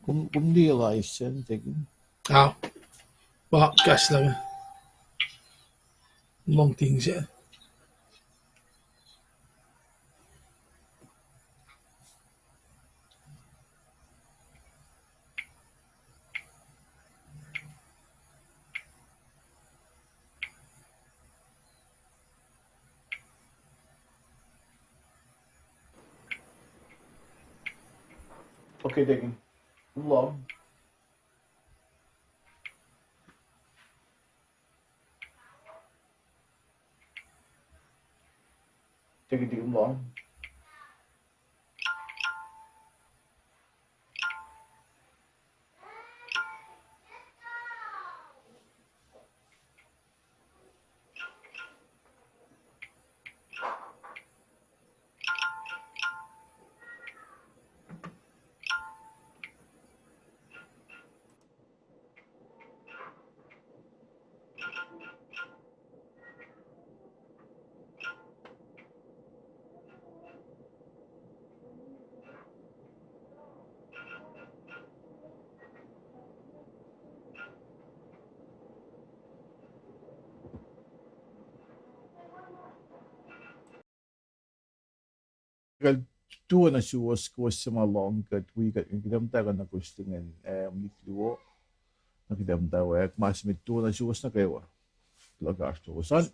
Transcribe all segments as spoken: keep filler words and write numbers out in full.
Kom, kom liye live send, Tekin? Ah, pa kas lah mong ting se. Okay, Tekin. Lom. Tekin, Tekin, lom. Kuht tuh na suwohs kowos suc ma lohng kuht wi kuht, kuht muhta kuh na kowos lingen, eh, minit luo. Na kuht muhta wek ma se met tuh na suwohs nuh kwewa. Kuloh ke oasr lowos an.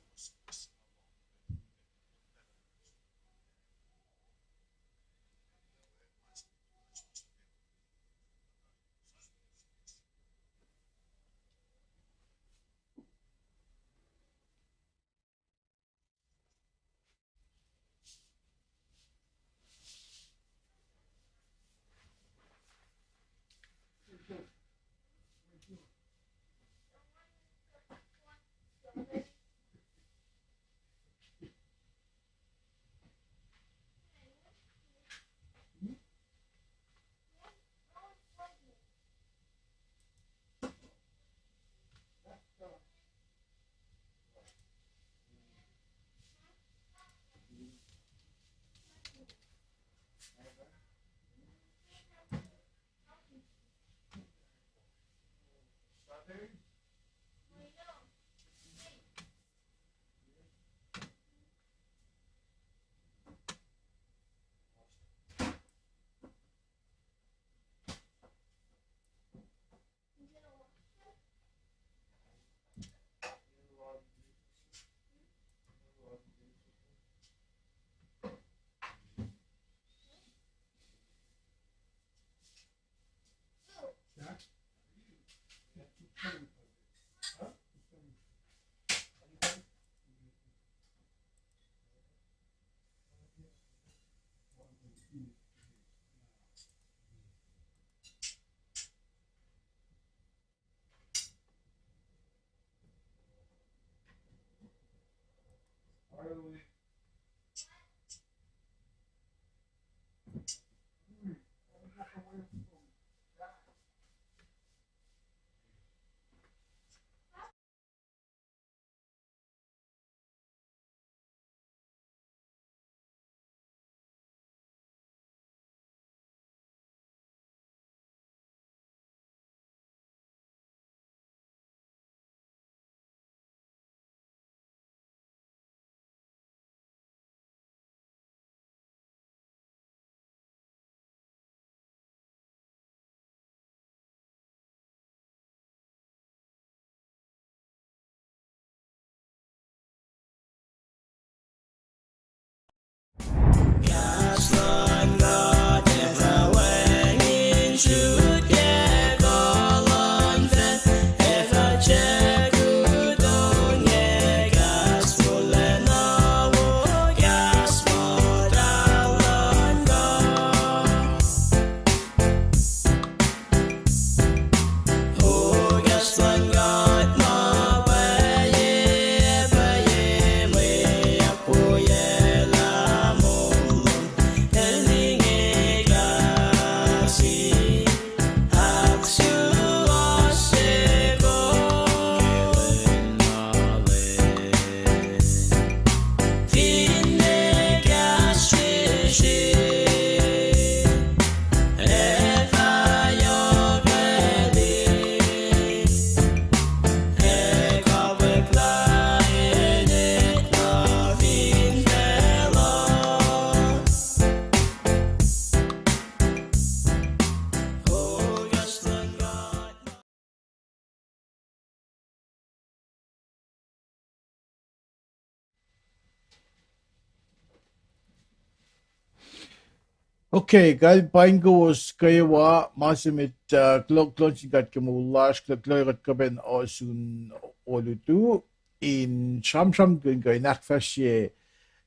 Okay, kal paing kowos kwewa, ma se met, uh, kuloh, kuloh sin God ke moul lasr, kuloh, kuloh kuht kuh pac in ohsun olutu, in sramsramkihn kuh in ahkfahsrye,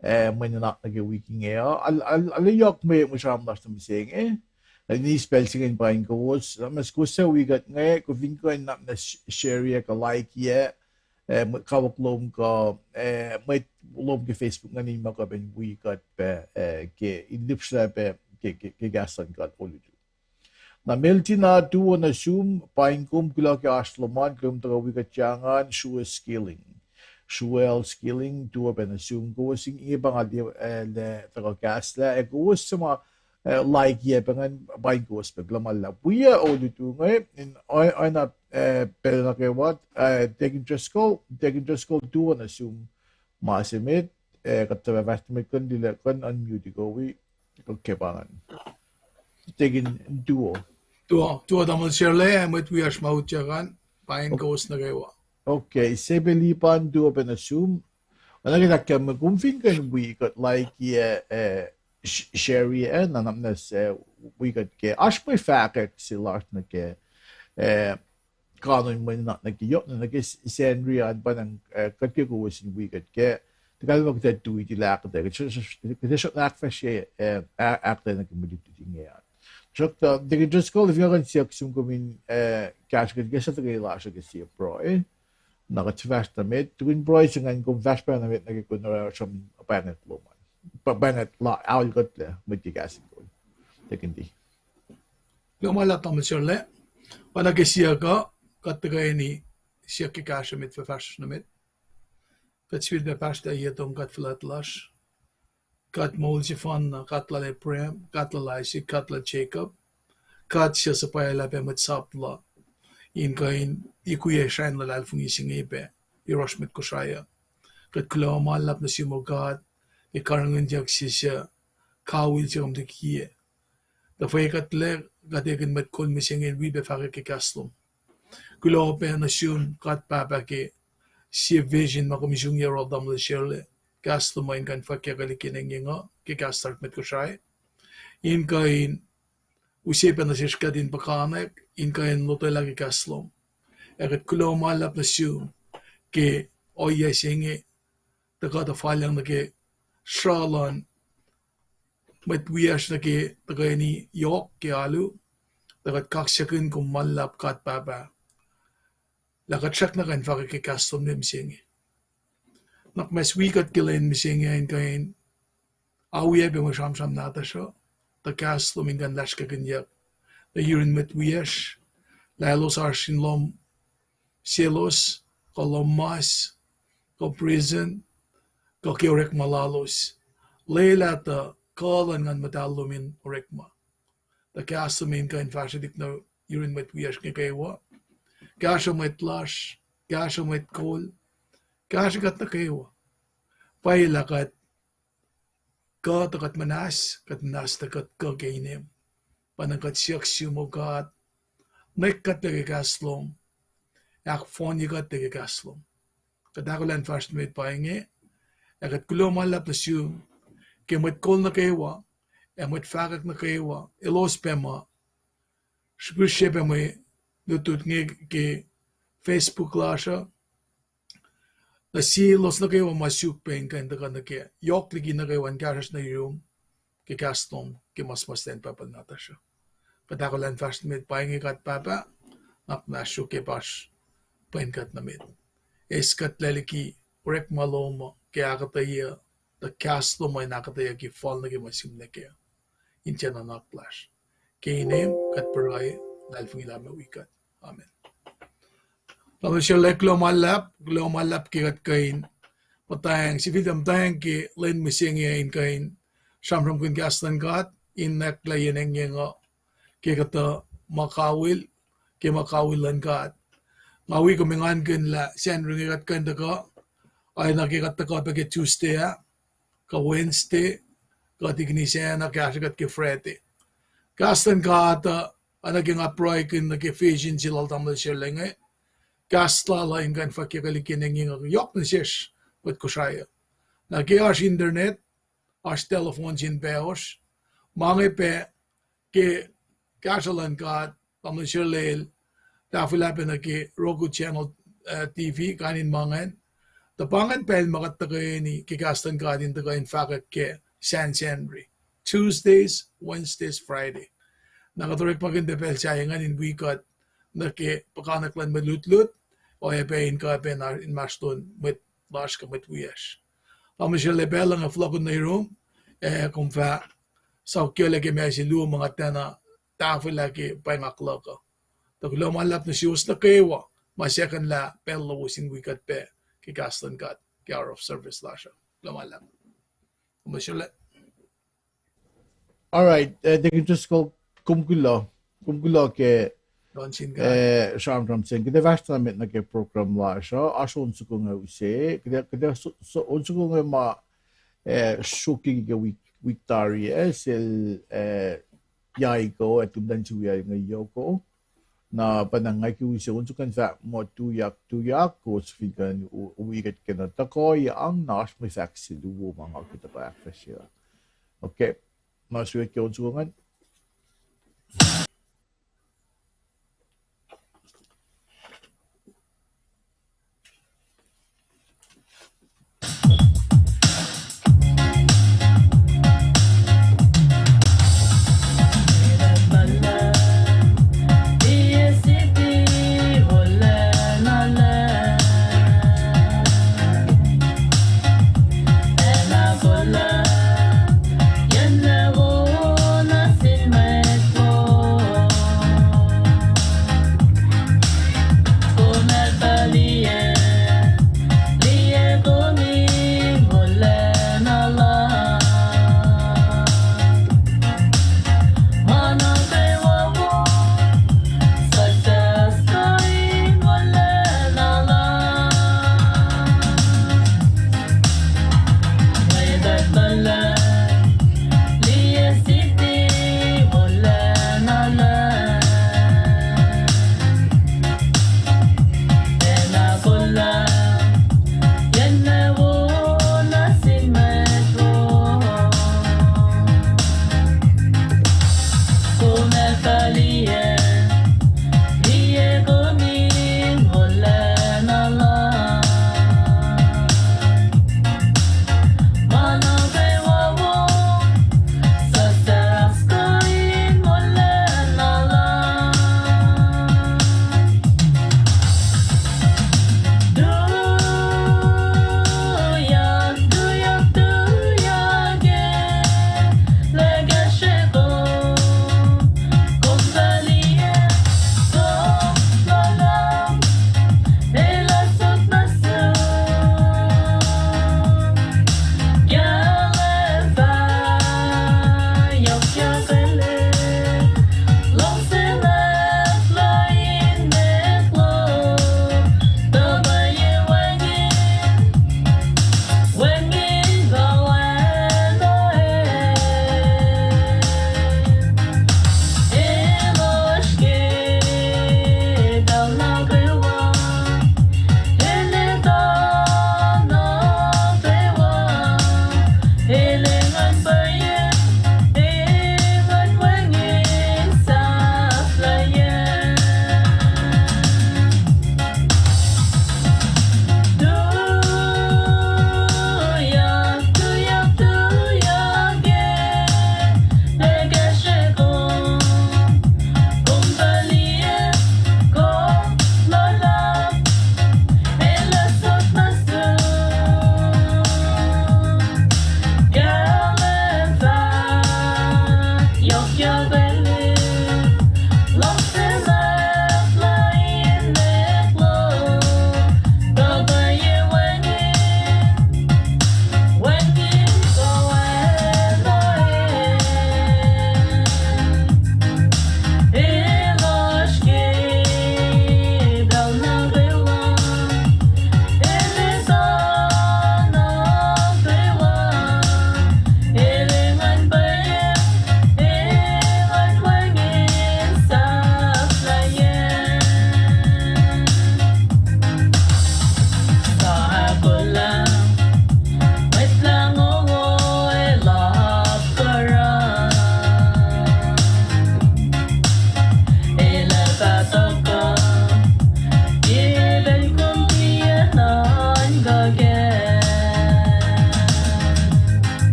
uh, mwe nuhnak nuh ke wik inge uh. Arlac yohk mwe, mwe sramsram lasr nuh mihsenge. Ac eis pacl se inge in paing kowos, na mas kowos suc wi kuht inge, kom fin kuh in na share-ye kuh like-ye, uh, mwet kawuck lom kuh, uh, mwet lom ke Facebook ingacn in ma kuh pac in wi kuht pac, uh, ke in lihpsrlah pac ke, ke, ke kahs luhn God olutu. Na Meltina, tuo nuh sum, paing kom, kuloh ke oasr lom an, kom tuhkuh wi kuht ingacn, Shuel Skilling. Shuel Skilling, tuo pac nuh sum, kowos inge pa nga liye, uh, lah tuhkuh kahslah, ac kowos suc ma, uh, like-ye pac ingacn, paing kowos pac, kuloh ma luhlahp. Wi olutu inge, in oacna, uh, pacl nuh kwewa, uh, Deacon Driscoll, Deacon Driscoll, tuo nuh sum, ma se met, uh, kuht tuh fahsr nuh met, kuh in liye lah kuh in unmute-i kom, ke pa ingacn. Deacon, tuo. Tuo, tuo tamuhlwel Sharla, ac mwet wiyacsr ma utyak an, paing kowos nuh kwewa. Okay, Sebelipan, tuo pac nuh sum. Oacna ke tahk ke mwe kom fin kuh in wi kuht like-ye, uh, share-ye, uh, na nupnas, uh, wi kuht ke oasr mwe fahkwack se lasr nuh ke, uh, kanon mwe nuhnak nuh ke yohk nuh ke Sacnri an, pa na, uh, kuht ke kowos in wi kuht ke, tuh kalmac kuht ac tui tilac ahkuhtweyac, kuht ac sruhk ahkfahsrye, uh, ahkuhtweyac nuh ke mwe lutlut inge an. Sruhk tuh, Deacon Driscoll, fin nga kuh in siyuck sum kom in, uh, kahsruh kuht ke satuhk lasr uh ke sie pruhe, na kuht fahsr nuh met, tukun pruhe se ingacn kom fahsr pac nuh met nuh ke kunohkohn sram pwacnget lom an. Pwacnget la aol kuhtlac mwet ke kahs in kol. Deacon D. Kuloh ma luhlahp tamuhlwel Sharla. Oacna ke siyuck uh, kuht tuhkweni siyuck ke kahsruh met, fahsr nuh met. Kuht sifilpac pahsrtah ye tom God fuhlwact lasr, God moul sefanna, God lal Abraham, God lal Isaac, God lal Jacob, God suc suhpwaclah pac mwet sap la in kuh in ikuye srwain luhlahlfongi se inge pac yohrohsr mwet Kosrae uh. Kuht kuloh ma luhlahp nuh sum, O God, ke karihngihnyuck se suc kawihl se kom tuh kiyac. Tuh fwekuhtlac kuht ekihn mwet kol mihsenge in wi pac fahkwack ke kahs lom. Kuloh pac nuh sum God Pahpah ke sie vision ma kom isungyac yohrohl tamuhlwel Sharla, kahs lom uh in kuh in fwackyuck liki engyeng uh ke kahs lasr mwet Kosrae, in kuh in use pac nuh sesr kuht in puhkantwen, in kuh in lotwelah ke kahs lom. Ac kuht kuloh ma luhlahp nuh sum ke ohiyac se inge, tuh kuht tuh falyang nuh ke sruh luhn mwet wiyacsr nuh ke tuhkweni yohk ke alu, tuh kuht kaksakihn kom ma luhlahp God Pahpah, lah kuht srackna kuh in fahkwack ke kahs lom nuh mihsenge. Nuhnak muhnahs wi kuht ke lwen mihsenge in kuh in awiyac pac mwe sramsram nahtuhsr uh, tuh kahs lom in kuh in lasrkakihnyuck nuh yurin mwet wiyacsr, lah elos oasr in lohm selos, kuh lohm mas, kuh prison, kuh ke orekma lalos. Lwelah tuh kuh luhn Nguhn Muhtahl lom in orekma, tuh kahs lom in kuh in fahsrwelihk nuh yurin mwet wiyacsr inge kwewa. Kahsruh mwet lasr, kahsruh mwet kol, kahsruh kuht nuh kwewa. Pwacye lah kuht kuh tuh kuht muhnahs, kuht muhnahs tuh kuht kuh ke inem. Pa na kuht siyuck sum, O God, nwek kuhtlac ke kahs lom, ahkfohnye kuhtlac ke kahs lom. Kuht ahkolah in fahsr nuh met pa inge, ac kuht kuloh ma luhlahp nuh sum ke mwet kol nuh kwewa, ac mwet fahkwack nuh kwewa, elos pac ma srihpihsrye pac mwe lutlut inge ke Facebook lasr uh, nuh selos nuh kwewa ma suk pac in kuh in tuhkuh nuh ke yohk liki nuh kwewa in kahsruhsr nuh yurum ke kahs lom ke masmaslacn Bible nahtuhsr uh. Kuht ahkolah in fahsr nuh met pa inge God Pahpah, nuhnak muhnahs sruok ke pahsr pwen kuht nuh met. Eis kuhtlac liki orekma lom uh ke ahkuhtweyac, tuh kahs lom uh in ahkuhtweyucki fal nuh ke ma sihmlac kac uh, in tiac nuhnak lasr. Ke inem kuht pruhe, luhlahlfongi lah meac wi kuht. Amen. Tamuhlwel Sharla, kuloh ma luhlahp, kuloh ma luhlahp ke kuht kuh in muhtwacng, sifilpac muhtwacng ke lwen mihsenge in kuh in sramsramkihn kahs luhn God, in nwacklah yen engyeng uh ke kuhtuh ma kawihl, ke ma kawihl luhn God. Nga wi kom engankihn lah Sacnri inge kuht kuh in tuhkuh, oacna ke kuht tuhkuh pac ke Tuesday ah, kuh Wednesday, kuht ikini sacna kahsruh kuht ke Friday. Kahs luhn God uh, oacna ke nga pruhekihn nuh ke vision se lal tamuhlwel Sharla inge, kahs lal uh in kuh in fwackyuck liki engyeng uh yohk nuh sesr mwet Kosrae uh. Na ke oasr internet, oasr telephone sin pac osr, Ma inge pac ke kahsruh luhn God, tamuhlwel Sherlel, tahfwelah pac nuh ke Roku channel, eh, T V, kain in ma ingacn. Tuh pa ingacn pacl ma kuht tuhkweni ke kahs luhn God in tuhkuh in fahkwack ke Sacn Sacnri, Tuesdays, Wednesdays, Friday. Na kuht orekmakihn pac pacl sahyac ingacn in wi kuht nuh ke puhkantwen luhn mwet lutlut, oacyacpac in kuh pac in inmahsrlon mwet lasr kuh mwet wiyacsr. Tamuhlwel Sherlel, pacl inge fohlohkihn nuh yurum, ac kom fah saukyuclac ke ma se luo ma nga tiacna tahfwelah ke pweng akluhkuh. Tuh kuloh ma luhlahp nuh suwos nuh kwewa ma secondlah pacl lowos in wi kuht pac ke kahs luhn God ke hour of service lasr uh. Kuloh ma luhlahp. Tamuhlwel Sherlel. All right, uh, Deacon Driscoll, kom kuloh, kom kuloh ke, eh, sramsram se inge. Kuht ac fahsr na met nuh ke program lasr uh, oasr on soko inge use, kuht ac, kuht ac so-, so-, on soko inge ma, eh, sruokyac ke wik, wik tari ah, sel, eh, Yaiko, ac tum tan siwi inge Yoko. Na pa na nga ke use on soko in fahk muh tuyak, tuyak, kowos fin kuh in u-, wi kuht ke na tuhkuh yang, na oasr mwe fahk se luo ma nga ke tuhkuh ahkfahsrye. Okay. Ma siyuck ke on soko ingacn.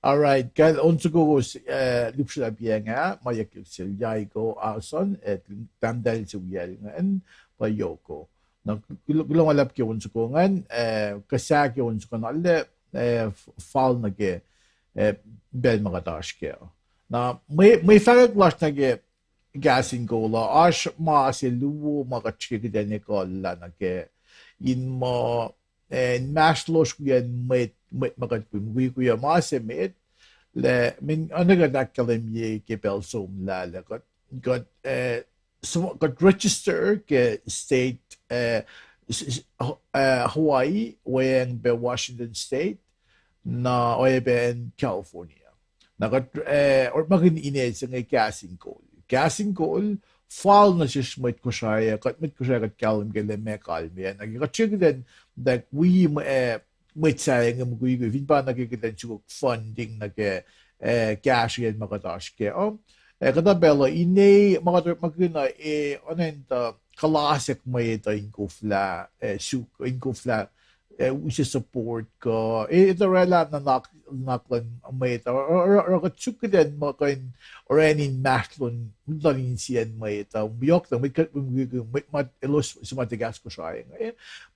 All right, kal on soko kowos, eh, lihpsrelap yen ah, ma yak sel Yaiko Ason, eh, tahmtahel se wiyacl ingacn, pa Yoko. Na kulo-, kuloh ma luhlahp ke on soko ingacn, eh, kuh sahp ke on soko ingacn, eh, f-, fal nuh ke, eh, pacl ma kuht oasr kac. Na mwe, mwe fahkwack lasr nuh ke Kahs in Kol uh, oasr ma se luo ma kuht srihke kuht in ekuhllah nuh kac, in muh, eh, inmahsrlosr wiyacn mwet, mwet ma kuht mukwikwi uh, ma se met, lah, I mean, oacna kuht ahkkahlwemye ke pacl somlah lah kuht, kuht, eh, sum-, kuht register ke state, eh, s-, s-, eh, Hawaii, weacng pac Washington State, na oacyacpac acn California. Na kuht, eh, orekmakihn ine se inge Kahs in Kol. Kahs in Kol, fal nuh sesr mwet Kosrae, kuht mwet Kosrae kuht kahlwem ke lah meac kalmac. Na ke kuht srihke kuht in, like, wi, eh, mwet sahyac inge mukwikwi, fin pa nuh ke kuht in sukok funding nuh ke, eh, kahsrweyacn ma kuht oasr kac. Um, eh, kuhtuh pacl uh ine ma kuht orekmakihn uh, eh, oacna in tuh kuhlasack mwet uh in koflah, eh, suk, in koflah, eh, use support kuh, eh, etuh oraclah nuhnak, nuhnak luhn mwet uh, oruh, oruh, oruh kuht suk kuht in muh kuh in orani inmahsrlon, luhn insiyacn mwet uh, yohk na mwet kuht, mwet, mwet, mwet ma elos suc ma tiac kahs Kosrae inge.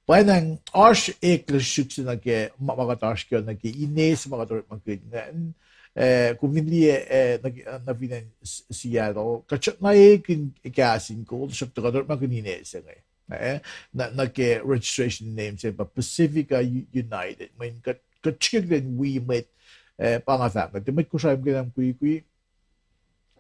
Pwacnwacng oasr eklac srihsrihk se nuh ke ma, ma kuht oasr kac uh nuh ke ine se ma kuht orekmakihn ingacn. Eh, kom fin liye, eh, nuh ke, nuh fin acn S-, Seattle, kuht srackna ekihn Kahs in Kol, tuhsruhktuh kuht orekmakihn ine se inge. Eh, nuh, nuh ke registration name se pa Pacifica U-, United. Mweyen kuht, kuht srihke kuht in wi mwet, eh, pa nga fahk, kuht mwet Kosrae muhkwena mukwikwi,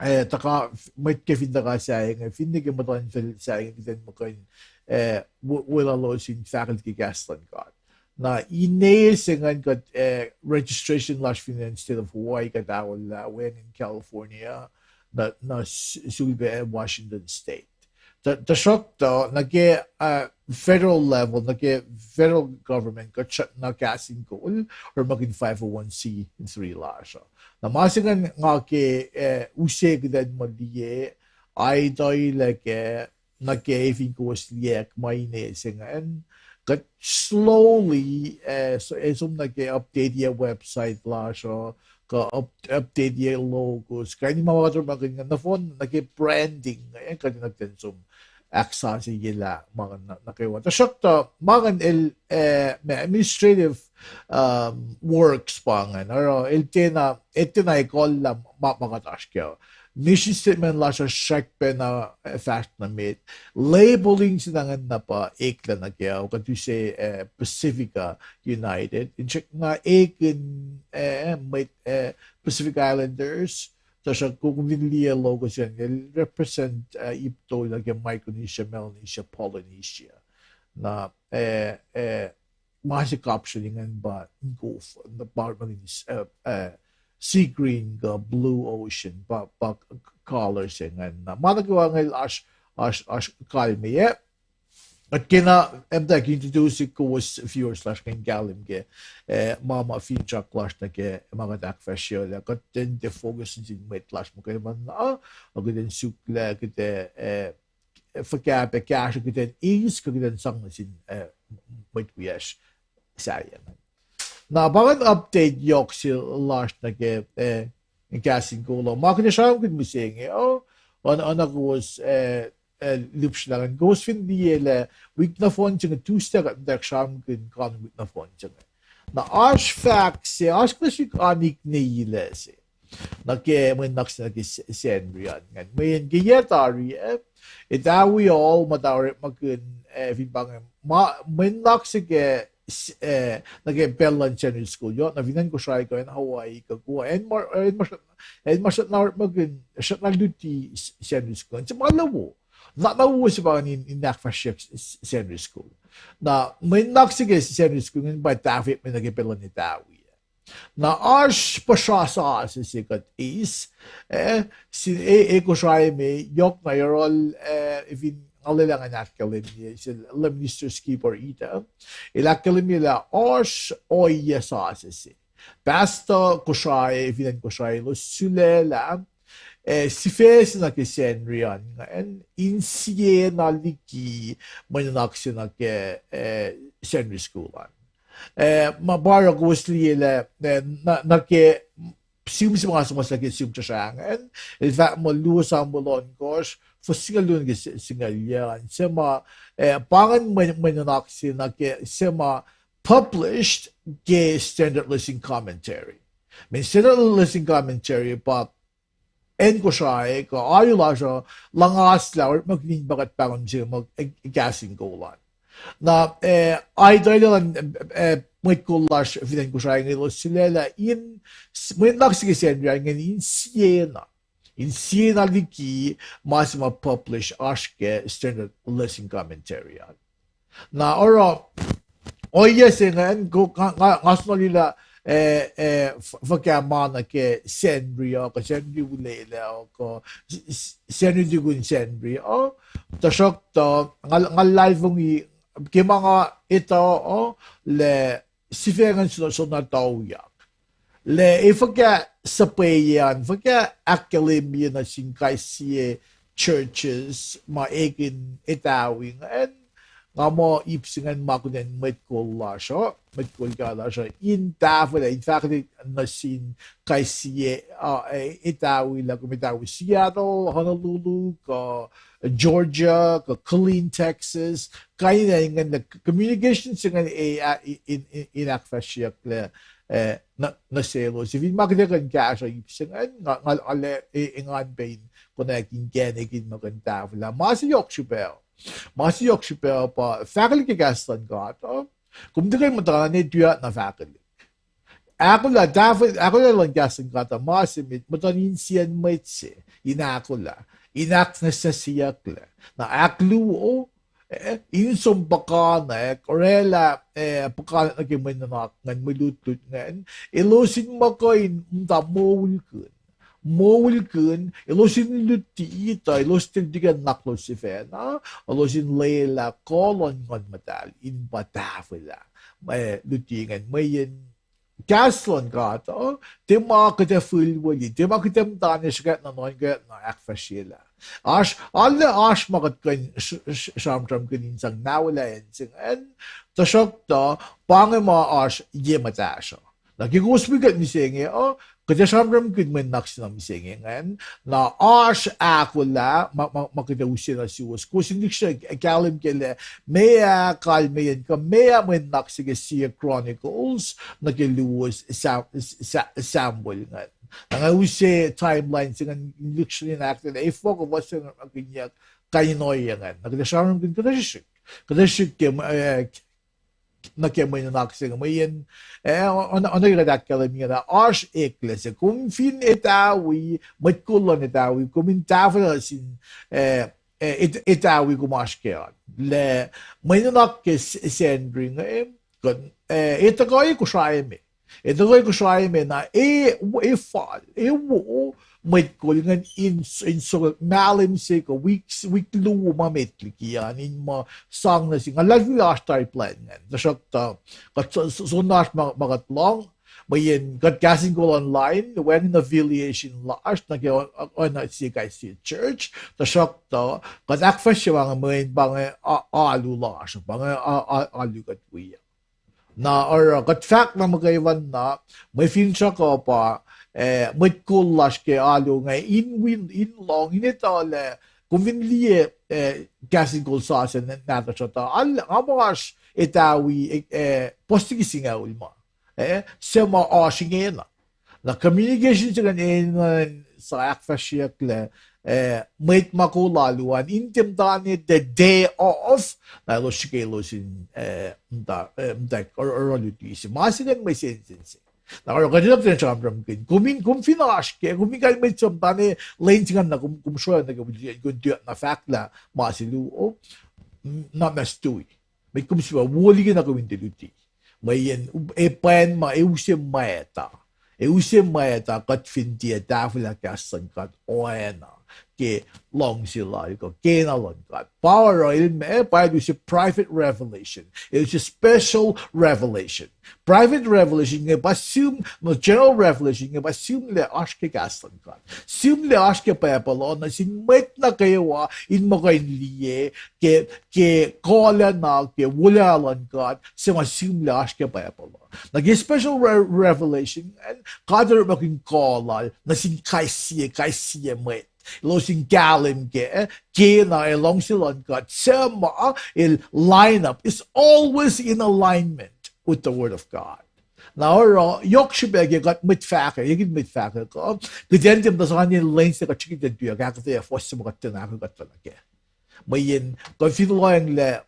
eh, tuhka, mwet ke fin tuhka sahyac inge, finne ke muhtuhnfacl sahyac inge, kuht in muh kuh in, eh, we-, weluhlos in fahkwack ke kahs luhn God. Na ine se ingacn kuht, eh, registration lasr fin acn State of Hawaii kuht aollah, weacng acn California, na, na s-, sulpac Washington State. Tuh-, tuhsruhktuh, nuh ke, uh, federal level, nuh ke federal government, kuht srackna Kahs in Kol, orekmakihn five oh one c three lasr uh. Na ma se ingacn nga ke, eh, use kuht in muh liye, aituh lah ke, nuh ke fin kowos liyacack ma ine se ingacn, kuht slowly, eh, s-, eh, som nuh ke update-ye website lasr uh, kuh up-, update-ye logos, kuh in ma kuht orekmakihn ingacn, nohfohn nuh ke branding, eh, kuht in, kuht in som ahksasucye lah ma ingacn nuh, nuh kwewa. Tuhsruhktuh, ma ingacn el, eh, ma administrative, um, works pa ingacn, oruh el tiacna, el tiacna ekuhllah ma, ma kuht oasr kac uh. Mission statement lasr uh srackpacna, eh, fahsr nuh met. Labeling se na ingacn na pa eklac nuh kac uh, kuht use, eh, Pacifica United. In srackna ekihn, eh, mwet, eh, Pacific Islanders, tuhsruhk kom fin liye logos an, el represent, eh, ip tolu nuh ke Micronesia, Melanesia, Polynesia. Na, eh, eh, ma se kapsreni ingacn pa inkof, na pa, eh, eh, sea green kuh blue ocean, pa, pa color se ingacn. Na ma nuh kwewa inge oasr, oasr, oasr kalmeyac. Kuht kena, em, tak introduce kowos viewers lasr kuh in kahlwem ke, eh, ma ma finsrak lasr nuh ke ma kuht ahkfahsryelah, kuht in tiac focus nuh sin mwet lasr muhkwena, uh, kuht in suk lah kuht, eh, fuhkah pac kahsruh kuht in eis kuh kuht in sang nuh sin, eh, mwet wiyacsr sahyac. Na pa ingacn update yohk se lasr nuh ke, eh, Kahs in Kol uh. Ma kuht ac sramsramkihn mihsenge uh, oacna kowos, eh, eh, lihpsrelahngihn, kowos fin liye lah wik nohfohn se inge, Tuesday kuht muhtwacwacack sramsramkihn kanon wik nohfohn se inge. Na oasr fahk se, oasr kuhtuh srihk oan-ikneilac se nuh ke mwe nuhnak se nuh ke S-, Sacnri an ingacn. Mweyen ke yac tari ah, etawi uh ma tuh orekmakihn, eh, fin pa inge, ma, mwe nuhnak se ke, eh, nuh ke pacl luhn Sacnri School, yohk na fin acn Kosrae kuh acn Hawaii kuh kuh acn ma, acn ma srackna orekmakihn, srackna luti Sacnri School an, se ma luo. Na, na wo se pa in, in ahkfahsryeyuck Sacnri School. Na mwe nuhnak se ke Sacnri School ingacn pa tahfwelah nuh ke pacl luhn etawi ah. Na oasr puhsra sasuc se kuht eis, eh, sin e, e Kosrae me, yohk na yohrohl, eh, fin nga lwelah ngan ahkkahlwemye sel Minister Skipper Ito, el ahkkahlwemye lah oasr ohiyac sasuc se. Pastor Kosrae, fin acn Kosrae, elos sulaclah, eh, sifac se nuh ke Sacnri an ingacn, insiena liki mwe nuhnak se nuh ke, eh, Sacnri School an. Eh, ma pa oruh kowos liye lah, eh, nuh, nuh ke sihm se ma nga suhmuhslah ke sihm srahsrah ingacn, el fahk muh luo Samuel ohnkohsr, fuhs singucul luo nuh ke singucul yuh an, se ma, eh, pa ingacn mwe, mwe nuhnak se nuh ke se ma published ke Standard Lesson Commentary. Mweyen Standard Lesson Commentary pa acn Kosrae kuh alu lasr uh luhngaslah orekmakihn in pa kuht pahngon se ma kahs in kol an. Na, eh, aituh luhn, eh, mwet kol lasr fin acn Kosrae inge elos sulaclah in, mwe nuhnak se ke Sacnri an ingacn in siena, in siena liki ma se ma publish oasr ke Standard Lesson Commentary an. Na oruh, ohiyac se ingacn, nga, nga, nga soenna liye lah, eh, eh, fuhkah ma nuh ke Sacnri uh, kuh Sacnri Olwelah uh, kuh Sacnri tukun Sacnri uh, tuhsruhktuh nga luhlahlfongi ke ma nga etuh uh, lah sifac ingacn soenna, soenna tuyak. Lah ac fuhkah suhpweyacn, fuhkah ahkkahlwemye nuh sin kais sie churches ma ekihn etawi ingacn, nga muh ip se ingacn ma kunen mwet kol lasr uh, mwet kol lasr uh in tahfwelah, in fahkwack nuh sin kais sie, uh, etawi lah kom etawi Seattle, Honolulu, kuh Georgia, kuh Killeen, Texas, kain in ingacn, communication se ingacn ac, in, in, in ahkfahsryeyucklac, eh, nuh selos. Fin ma kuht ac kuh in kahsruh ip se ingacn, nga, nga, nga, engan pac in konwacack inkacnek in muh kuh in tahfwelah. Ma se yohk srihpac, ma se yohk srihpac pa fahkwelihk ke kahs luhn God uh, kom tiac kuh in muhtana ne tuyak na fahkwelihk. Ahkolah, tahfwelah, ahkolah luhn kahs luhn God uh ma se met muhtuhn insiyacn mwet se in ahkolah, in ahknwacsnwacsyeyucklac. Na ahkluo, eh, in som puhkantwen orwaclah, eh, puhkantwen nuh ke mwe nuhnak ingacn, mwe lutlut ingacn, elos in muh kuh in muhta moulkihn, moulkihn, elos in luti tuh elos tiac luti ke nuhnak lalos sifacna, elos in lwelah kuh luhn Nguhn Muhtahl in pa tahfwelah, eh, luti ingacn. Mweyen kahs luhn God uh, tiac ma kuht ac fihlwelihk, tiac ma kuht ac muhtana srihkwack na nuhnkuh na ahkfahsryelah. Oasr, arlac oasr ma kuht kuh in sramsramkihn in sang nawelah acn se ingacn, tuhsruhktuh pa inge ma oasr ye muhtahsr uh. Na ke kowos wi kuht mihsenge uh, kuht ac sramsramkihn mwe nuhnak se na mihsenge ingacn, na oasr ahkolah ma, ma, ma kuht ac use nuh suwos. Kowos in lihksreni kahlwem ke lah meac kalmeyacn kuh meac mwe nuhnak se ke sie Chronicles nuh ke luo Sa-, Sa-, Samuel ingacn. Na nga use timeline se ingacn in lihksreni in ahkkahlwemye efuh kuh fuhs se ingacn, kain in ohiyac ingacn. Na kuht ac sramsramkihn kuhtuh srihsrihk, kuhtuh srihsrihk ke, eh, nuh ke mwe nuhnak se inge mweyen, eh, oacna ke kuht ahkkahlwemye ingena, oasr eklac se kom fin etawi, mwet kol luhn etawi, kom in tahfwelah sin, eh, etawi kom oasr kac an. Lah mwe nuhnak ke Sacnri inge, eh, e tuhkuh Kosrae me, e tuhkuh Kosrae me na e, e fal, e wo mwet kol ingacn in, in soko mahlwem se kuh wik, wik luo ma met liki an in muh sang nuh sin, nga luhlahlfongi lah oasr tari plwacn ingacn, tuhsruhktuh kuht soenna oasr ma kuht lohng, mweyen kuht kahs in kol online, wacngihn affiliation lasr nuh ke oacna sie kais sie church, tuhsruhktuh kuht ahkfahsrye ma inge mweyen pa inge alu lasr, pa inge alu kuht wi. Na oruh kuht fahk na muhkwena, mwe finsrak uh pa, eh, mwet kol lasr ke alu inge in wi, in lohng, in etuh lah kom fin liye, eh, kahs in kol sasuc nahtuhsr uh, nga muh oasr etawi, eh, puhs liki singucul ma, eh, suc ma oasr ingena. Na communication se ingacn enenuh in sang ahkfahsryeyucklac, eh, mwet ma kol alu an in tiac muhtana the day of, na elos srihke elos in, eh, muhta, eh, muhta oruh luti se. Ma se ingacn mwe sensen se. Na oruh kuht etuh kuht in sramsramkihn, kom in, kom fin oasr kac, kom in kalmeyac, muhtana lwen se ingacn na kom, kom sroacng nuh ke, kom tuyak na fahk lah ma se luo, na ma se tui. Met kom sifilpac wo liki na kom in tiac luti. Mweyen e pwacn ma e use mwacta, e use mwacta kuht fin tiac tahfwelah kahs luhn God oacna. ke luhngse lal kuh kena luhn God. Pa oruh el ma, pa el use private revelation. El use special revelation. Private revelation inge pa sihm, no, general revelation inge pa sihm lac oasr ke kahs luhn God. Sihm lac oasr ke Bible uh nuh sin mwet nuh kwewa in muh kuh in liye ke, ke kuhlacna ke wolacna luhn God, se ma sihm lac oasr ke Bible uh. Na ke special re-, revelation, God el orekmakihn kuh lal nuh sin kais sie, kais sie mwet. Elos in kahlwem ke, kena ac luhngse luhn God, suc ma el line up, is always in alignment with the word of God. Na oruh, yohk srihpac ke kuht mwet fahkwack, ekihn mwet fahkwack uh, kuht in tiac muhta sani lwen se kuht srihke in tuyak ahkuhtweyac fuhs se ma kuht tiacna ahkkuhtweyac nuh kac. Mweyen kuht fin lohacng lah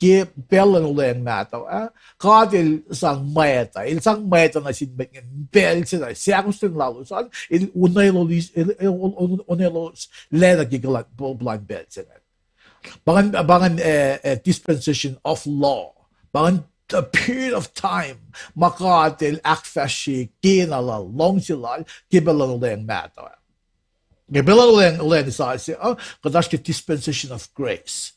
ke pacl luhn Wuhlweacng Mahtuh ah, God el sang mwacta, el sang mwacta nuh sin mwet ingacn pacl se na, seahkostwen lalos an, el, el, onelos lac nuh ke puhlan pacl se ingacn. Pa ingacn, pa ingacn, eh, eh, dispensation of law. Pa ingacn a period of time ma God el ahkfahsrye kena lal, luhngse lal, ke pacl luhn Wuhlweacng Mahtuh ah. Ke pacl luhn Wuhlweacng, Wuhlweacng Sasuc uh, kuht oasr ke dispensation of grace.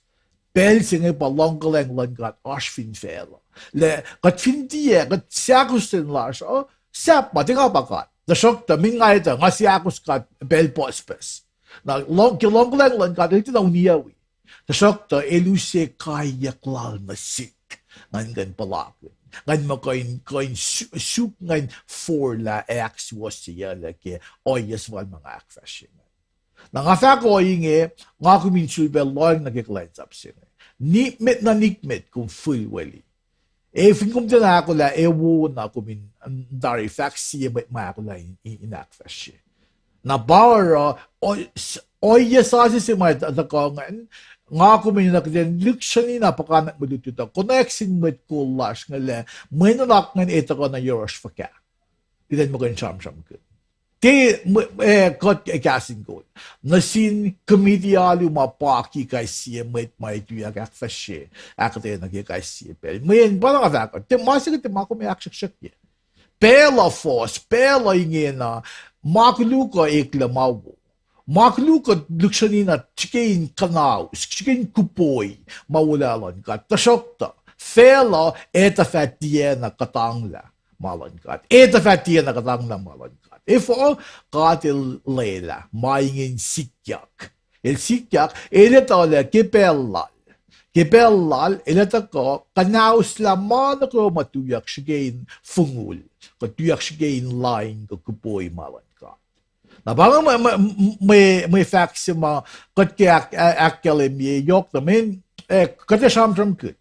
Pacl se inge pa luhngkuhlwacng luhn God oasr fin facluh. Lah kuht fin tiac, kuht seahkostwen lasr uh, sahp ma tiac nga pa God. Tuhsruhktuh, meac nga etuh, nga seahkos God pacl pucspucs. Na, ke luhngkuhlwacng luhn God, el tiacna uniyucwi. Tuhsruhktuh, el use kaiyuck lal nuh sihk, ngan kuh in puhlakihn, ngan muh kuh in, kuh in su-, suk ngan forlah ac ahksuwohsyeyuclac ke ohiyac suhfal ma nga ahkfahsrye inge. Na nga fahk ohinge, nga kom in sulpac lohacng nuh ke kuhlwacnsap se inge. Nikmet na nikmet kom fihl weli. Ac fin kom tiacna ahkolah, ac wo na kom in, mm, tari fahk sie mwet ma ahkolah in, in, in ahkfahsrye. Na pa oruh, o-, s-, ohiyac sasuc se ma tuhkuh ingacn, nga kom in nuh kuht in lihksreni na puhkantwen mwe lutlut uh, konwacack sin mwet kol lasr inge lah mwe nuhnak ingacn ac tuhkuh nuh yohrohsr fuhkah. Kuht in muh kuh in sramsramkihn. Tiac, mwe, eh, kuht kahs in kol nuh sin committee alu ma paki kais sie mwet ma tuyak ahkfahsrye, ahkuhtweyac nuh ke kais sie pacl. Mweyen pa nga fahk uh, tiac ma se kuht tiac ma kom ac ahksruhksruhkye. Pacl uh fohs, pacl uh ingena, ma koluk uh eklac ma wo. Ma koluk uh lihksreni na srihke in kuhnaus, srihke in kuhpoi ma wolacna luhn God. Tuhsruhktuh, facluh ac tuh fah tiacna kuhtanglah ma luhn God. Ac tuh fah tiacna kuhtanglah ma luhn God. Efuh? God el lwelah ma inge in sikyak. El sikyak, el etuh lah ke pacl lal, ke pacl lal, el etuh kuh kuhnauslah ma nuh kwewa ma tuyak srihke in fongul, kuh tuyak srihke in lain kuh kuhpoi ma luhn God. Na pa inge mwe, mwe, mwe, mwe fahk se ma kuht ke ahk-, ahkkahlwemye yohk tuh mweyen, eh, kuht ac sramsramkihn.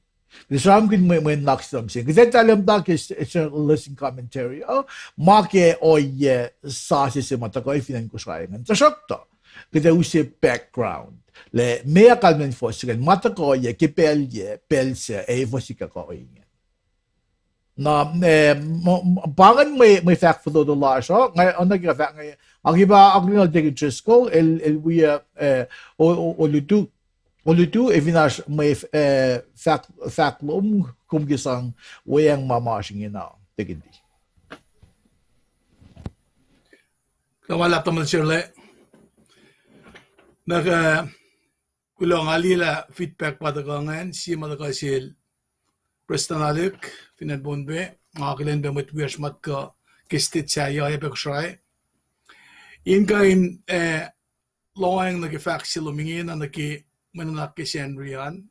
Kuht ac sramsramkihn mwe, mwe nuhnak se mihsenge. Kuht ac tahlmtahk ke s-, s-, lesson commentary uh, ma ke ohiyac sasuc se ma tuhkuh fin acn Kosrae ingacn. Tuhsruhktuh, kuht ac use background lah meac kalmacn fuhs se ingacn, ma tuhkuh ke pacl yac, pacl sac, ac fuhs se kuh ingacn. Na, eh, m-, m-, pa ingacn mwe, mwe fahk fototo lasr uh, nga, oacna ke fahk inge, nga ke pa akihlen Deacon Driscoll, el, el wi, eh, o-, o-, olutu, olutu, ac fin oasr mwe, eh, fahk, fahk lom, kom ke sang weacng ma ma oasr ingena, Deacon D. Kuloh ma luhlahp tamuhlwel Sherle. Na, eh, kuloh, nga liye lah feedback pa tuhkuh ingacn, sie ma tuhkuh sel Prestuhn Alik, fin acn Pohnpei, nga akihlen pac mwet wiyacsr ma tuhkuh ke state sahyac, oacyacpac Kosrae. In kuh in, eh, lohacng nuh ke fahk se lom ingena nuh ke mwe nuhnak ke Sacnri an.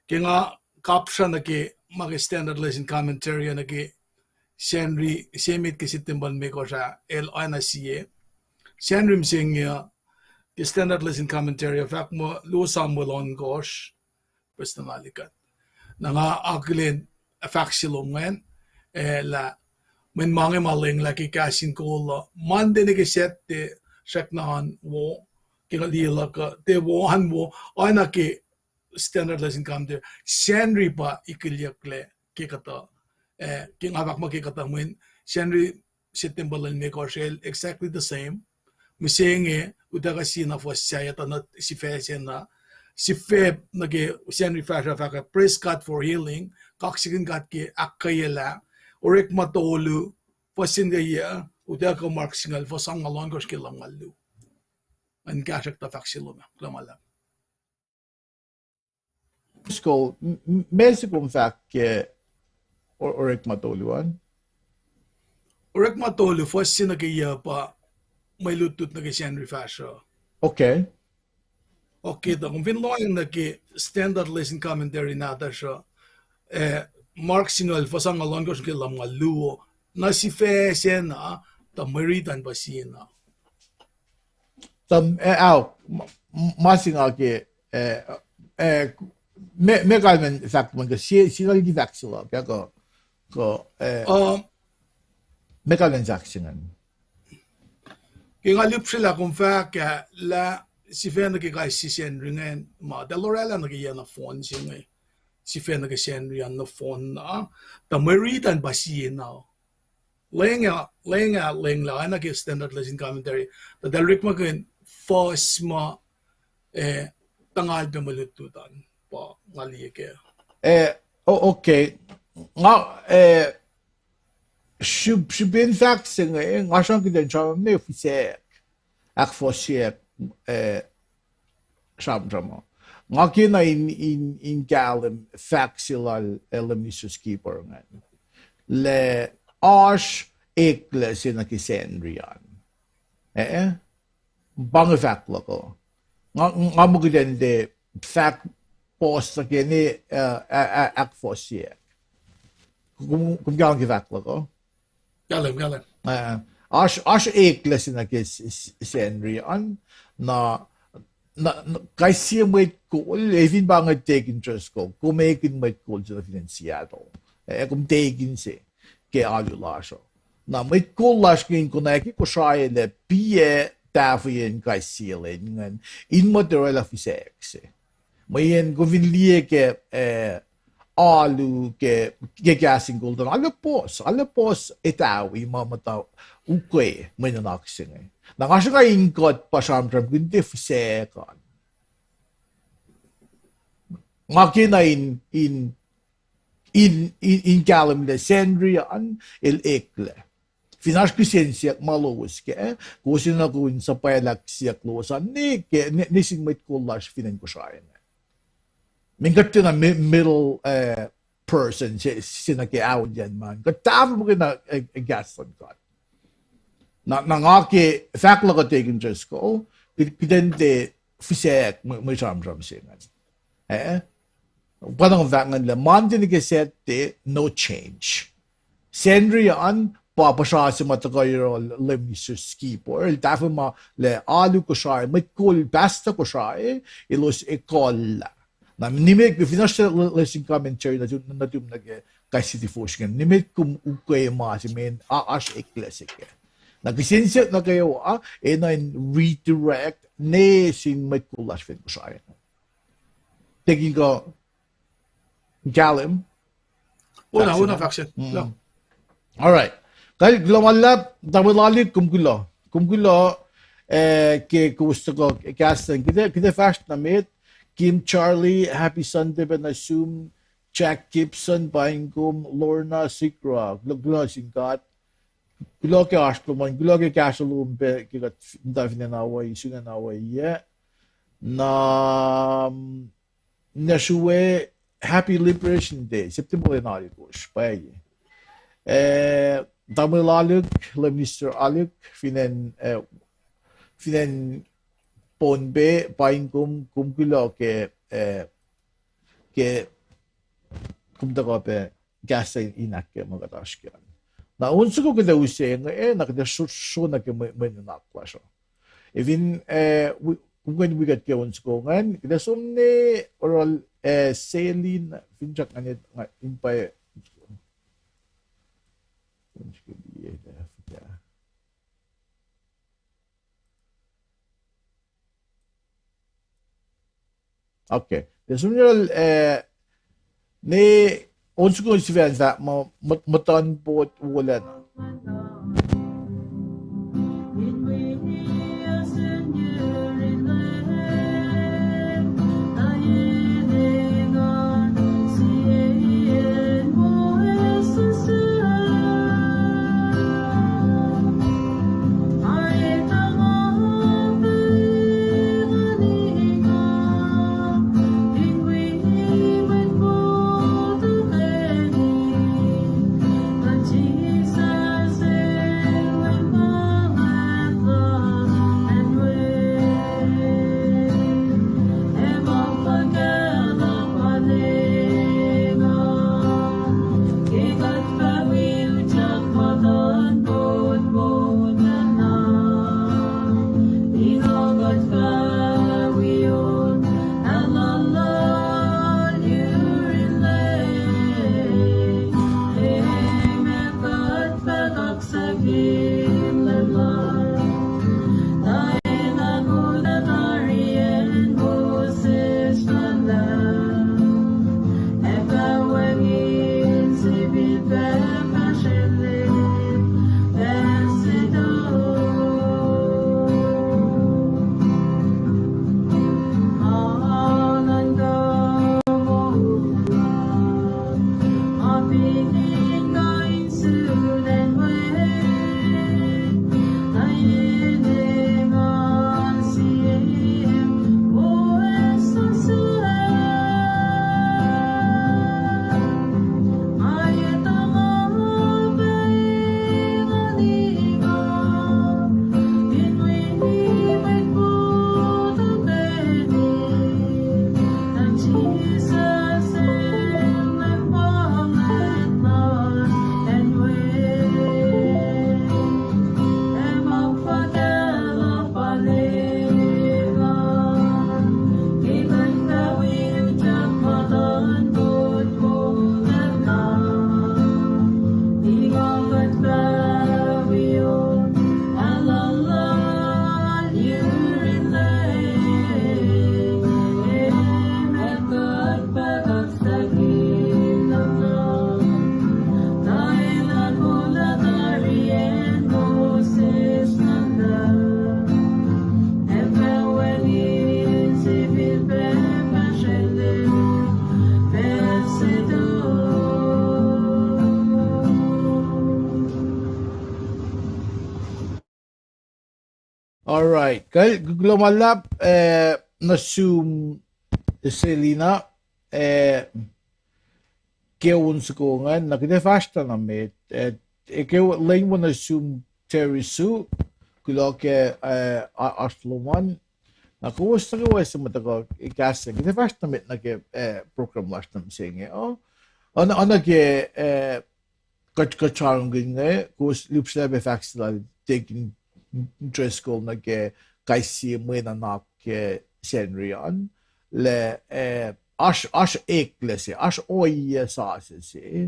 Ke nga kapsra nuh ke ma ke standard lesson commentary nuh ke Sacnri se met ke Septempuh limekohsr ah, el oacna sie. Sacnri mihsenge uh, ke standard lesson commentary uh, fahk muh luo Samuel ohnkohsr, Prestuhn Alik kuht. Na nga akihlen fahk se lom ingacn, eh, lah mweyen ma inge ma lwenglah ke kahs in kol uh Monday nuh ke Saturday, srackna an wo, ke nga liye luhk uh, tiac wo an wo, oacna ke standard lesson commentary, Sacnri pa ikihlyucklac ke kuhtuh, eh, ke nga fahk muh ke kuhtuh mweyen Sacnri Septempuh limekohsr el exactly the same. Mihsenge, utuckuh sie na fuhs sahyac tuh na sifac se na, sifac nuh ke Sacnri fahsruh fahk ah, praise God for healing, kaksakihn God ke ahkkweyelah, Orekma tolu, fuhs singucul yac, utuckuh Mark singucul, fuhs angngaul ohnkohsr ke lumngaul luo. Ngan kahsruh tuh fahk se lom ah, kuloh ma luhlahp. Sko, m-, m-, meac se kom fahk ke o-, Orekma tolu an? Orekma tolu, fuhs se nuh ke yuc pa mwe lutlut nuh ke Sacnri fahsruh. Okay. Okay, tuh kom fin lohacng nuh ke Standard Lesson Commentary nahtuhsr uh, eh, Mark singucul, fuhs angngaul ohnkohsr nuh ke lumngaul luo, na sifac sacna, tuh mwe rit an pa sie na. Tuh, eh, ao, ma, ma se nga ke, eh, eh, me, me kalmen fahk, ma ke sie, sie na liki fahk se luhk ah, kuh, kuh, eh, me kalmen fahk se ingacn. Ke nga lihpsrelah kom fahk ah, lah sifac nuh ke kais sie Sacnri ingacn, ma, tuh el oraclah nuh ke yac nohfohn se inge. Sifac nuh ke Sacnri an nohfohn na, tuh mwe rit an pa sie na. Lwelah, lwelah, lwelah, oacna ke Standard Lesson Commentary, tuh tahl orekmakihn fuhs ma, eh, tuh ngal pac mwe lutlut an, pa nga liye kac. Eh, o-, okay. Nga, eh, srihp-, srihpen fahk se inge, nga sruhmuhn kuht in sramsram ne fihsrack, ahkfohsyeack, eh, sramsram uh. Nga kena in, in, in kahlwem fahk se lal, eh, Leum Isus Kipor ingacn, lah oasr eklac se nuh ke Sacnri an. Eh, eh? Pa inge fahk luhk uh. Nga, nga muh kuht in tiac fahk puhs nuh ke ne, eh, a-, a-, ahkfohsyeack. Kom, kom kahlwem ke fahk luhk uh? Kahlwem, kahlwem. Eh, oasr, oasr eklac se nuh ke s-, s-, Sacnri an, na, na, na, kais sie mwet kol, eh, fin pa inge Deacon Driscoll, kom ekihn mwet kol se nuh fin acn Seattle. Eh, kom deacon se ke alu lasr uh. Na mwet kol lasr inge in konwacack Kosrae lah piac tahfweyacn kais sie lwen ingacn, in muh tiac orwaclah fihsrack se. Mweyen kom fin liye ke, eh, alu ke, ke Kahs in Kol an, alu puhs, alu puhs etawi ma muhta ukwe mwe nuhnak se inge. Na nga sruhnga in kuht pa sramsramkihn tiac fihsrack an. Nga kena in, in, in, in, in kahlwem lah Sacnri an el eklac. Fin oasr kihsen siyuck ma lowos kac, kowos enenuh in suhpwaclah siyuck lowos an ne ke, ne, ne sin mwet kol lasr fin acn Kosrae inge. Mweyen kuht tiacna mi-, middle, eh, person se, se nuh ke aolyacn ma an. Kuht tahfuh muhkwena, eh, eh, kahs luhn God. Na, na nga ke fahk luhk uh Deacon Driscoll, kuht, kuht in tiac fihsrack mwe, mwe sramsram se ingacn. Eh? Pa na kom fahk ingacn lah Monday nuh ke Saturday, no change. Sacnri an pa puhsra se ma tuhkuh yohrohl Leum Isus Kipor, el tahfwelah ma lah alu Kosrae, mwet kol, pastor Kosrae, elos ekuhllah. Na nimet ke fin oasr lesson commentary nuhtum, nuhtum nuh ke kais sie tifohsr ingacn, nimet kom ukwe ma se mweyen oasr eklac se kac. Na kihsen siyuck nuh kwewa enenuh in redirect ne sin mwet kol lasr fin Kosrae. Deacon, kuh kahlwem? Ona, ona fahk se. All right. Kal, kuloh ma luhlahp, tamuhlwel Alik, kom kuloh. Kom kuloh, eh, ke kowos tuhkuh kahs an. Kuht ac, kuht ac fahsr nuh met. Kim Charlie, happy Sunday pacna sum. Jack Gibson, paing kom. Lorna Sigrah, kuloh, kuloh sin God. Kuloh ke oasr lom an, kuloh ke kahsruh lom pac ke kuht muhta fin acn Hawaii, sun acn Hawaii ah. Na, mm, Nashue, happy Liberation Day, September alkohsr, pwacye. Eh, tamuhlwel Alik, Leum Mister Alik, fin acn, eh, fin acn Pohnpei, paing kom, kom kuloh ke, eh, ke kom tuhkuh pac kahs in ahkkweye ma kuht oasr kac an. Na on soko kuht ac use inge, eh, na kuht ac sro-, sro nuh ke mwe, mwe nuhnak lasr uh. Efin, eh, wi-, kom kuh in wi kuht ke on soko ingacn, kuht ac som nuh yohrohl, eh, Selin, finsrak ngan, nga in pa, Okay. Tuh som nuh yohrohl, eh, ne on soko sifacna fahk muh, muh, muhtuhnpot wolacna. All right. Kuh, kuloh ma luhlahp, eh, nuh sum Selina, eh, ke on soko ingacn, na kuht ac fahsr tuh na met, eh, ke lwen wo nuh sum Terry Sue, kuloh ke, eh, a-, oasr lom an, na kowos nuh kwewa se ma tuhkuh kahs, kuht ac fahsr tuh met nuh ke, eh, program lasr nuh mihsenge uh. Oacna, oacna ke, eh, kuht, kuht sramsramkihn inge, kowos lihpsrlah pac fahk se lal Deacon Driscoll nuh ke kais sie mwe nuhnak ke Sacnri an, lah, eh, oasr, oasr eklac se, oasr ohiyac sasuc se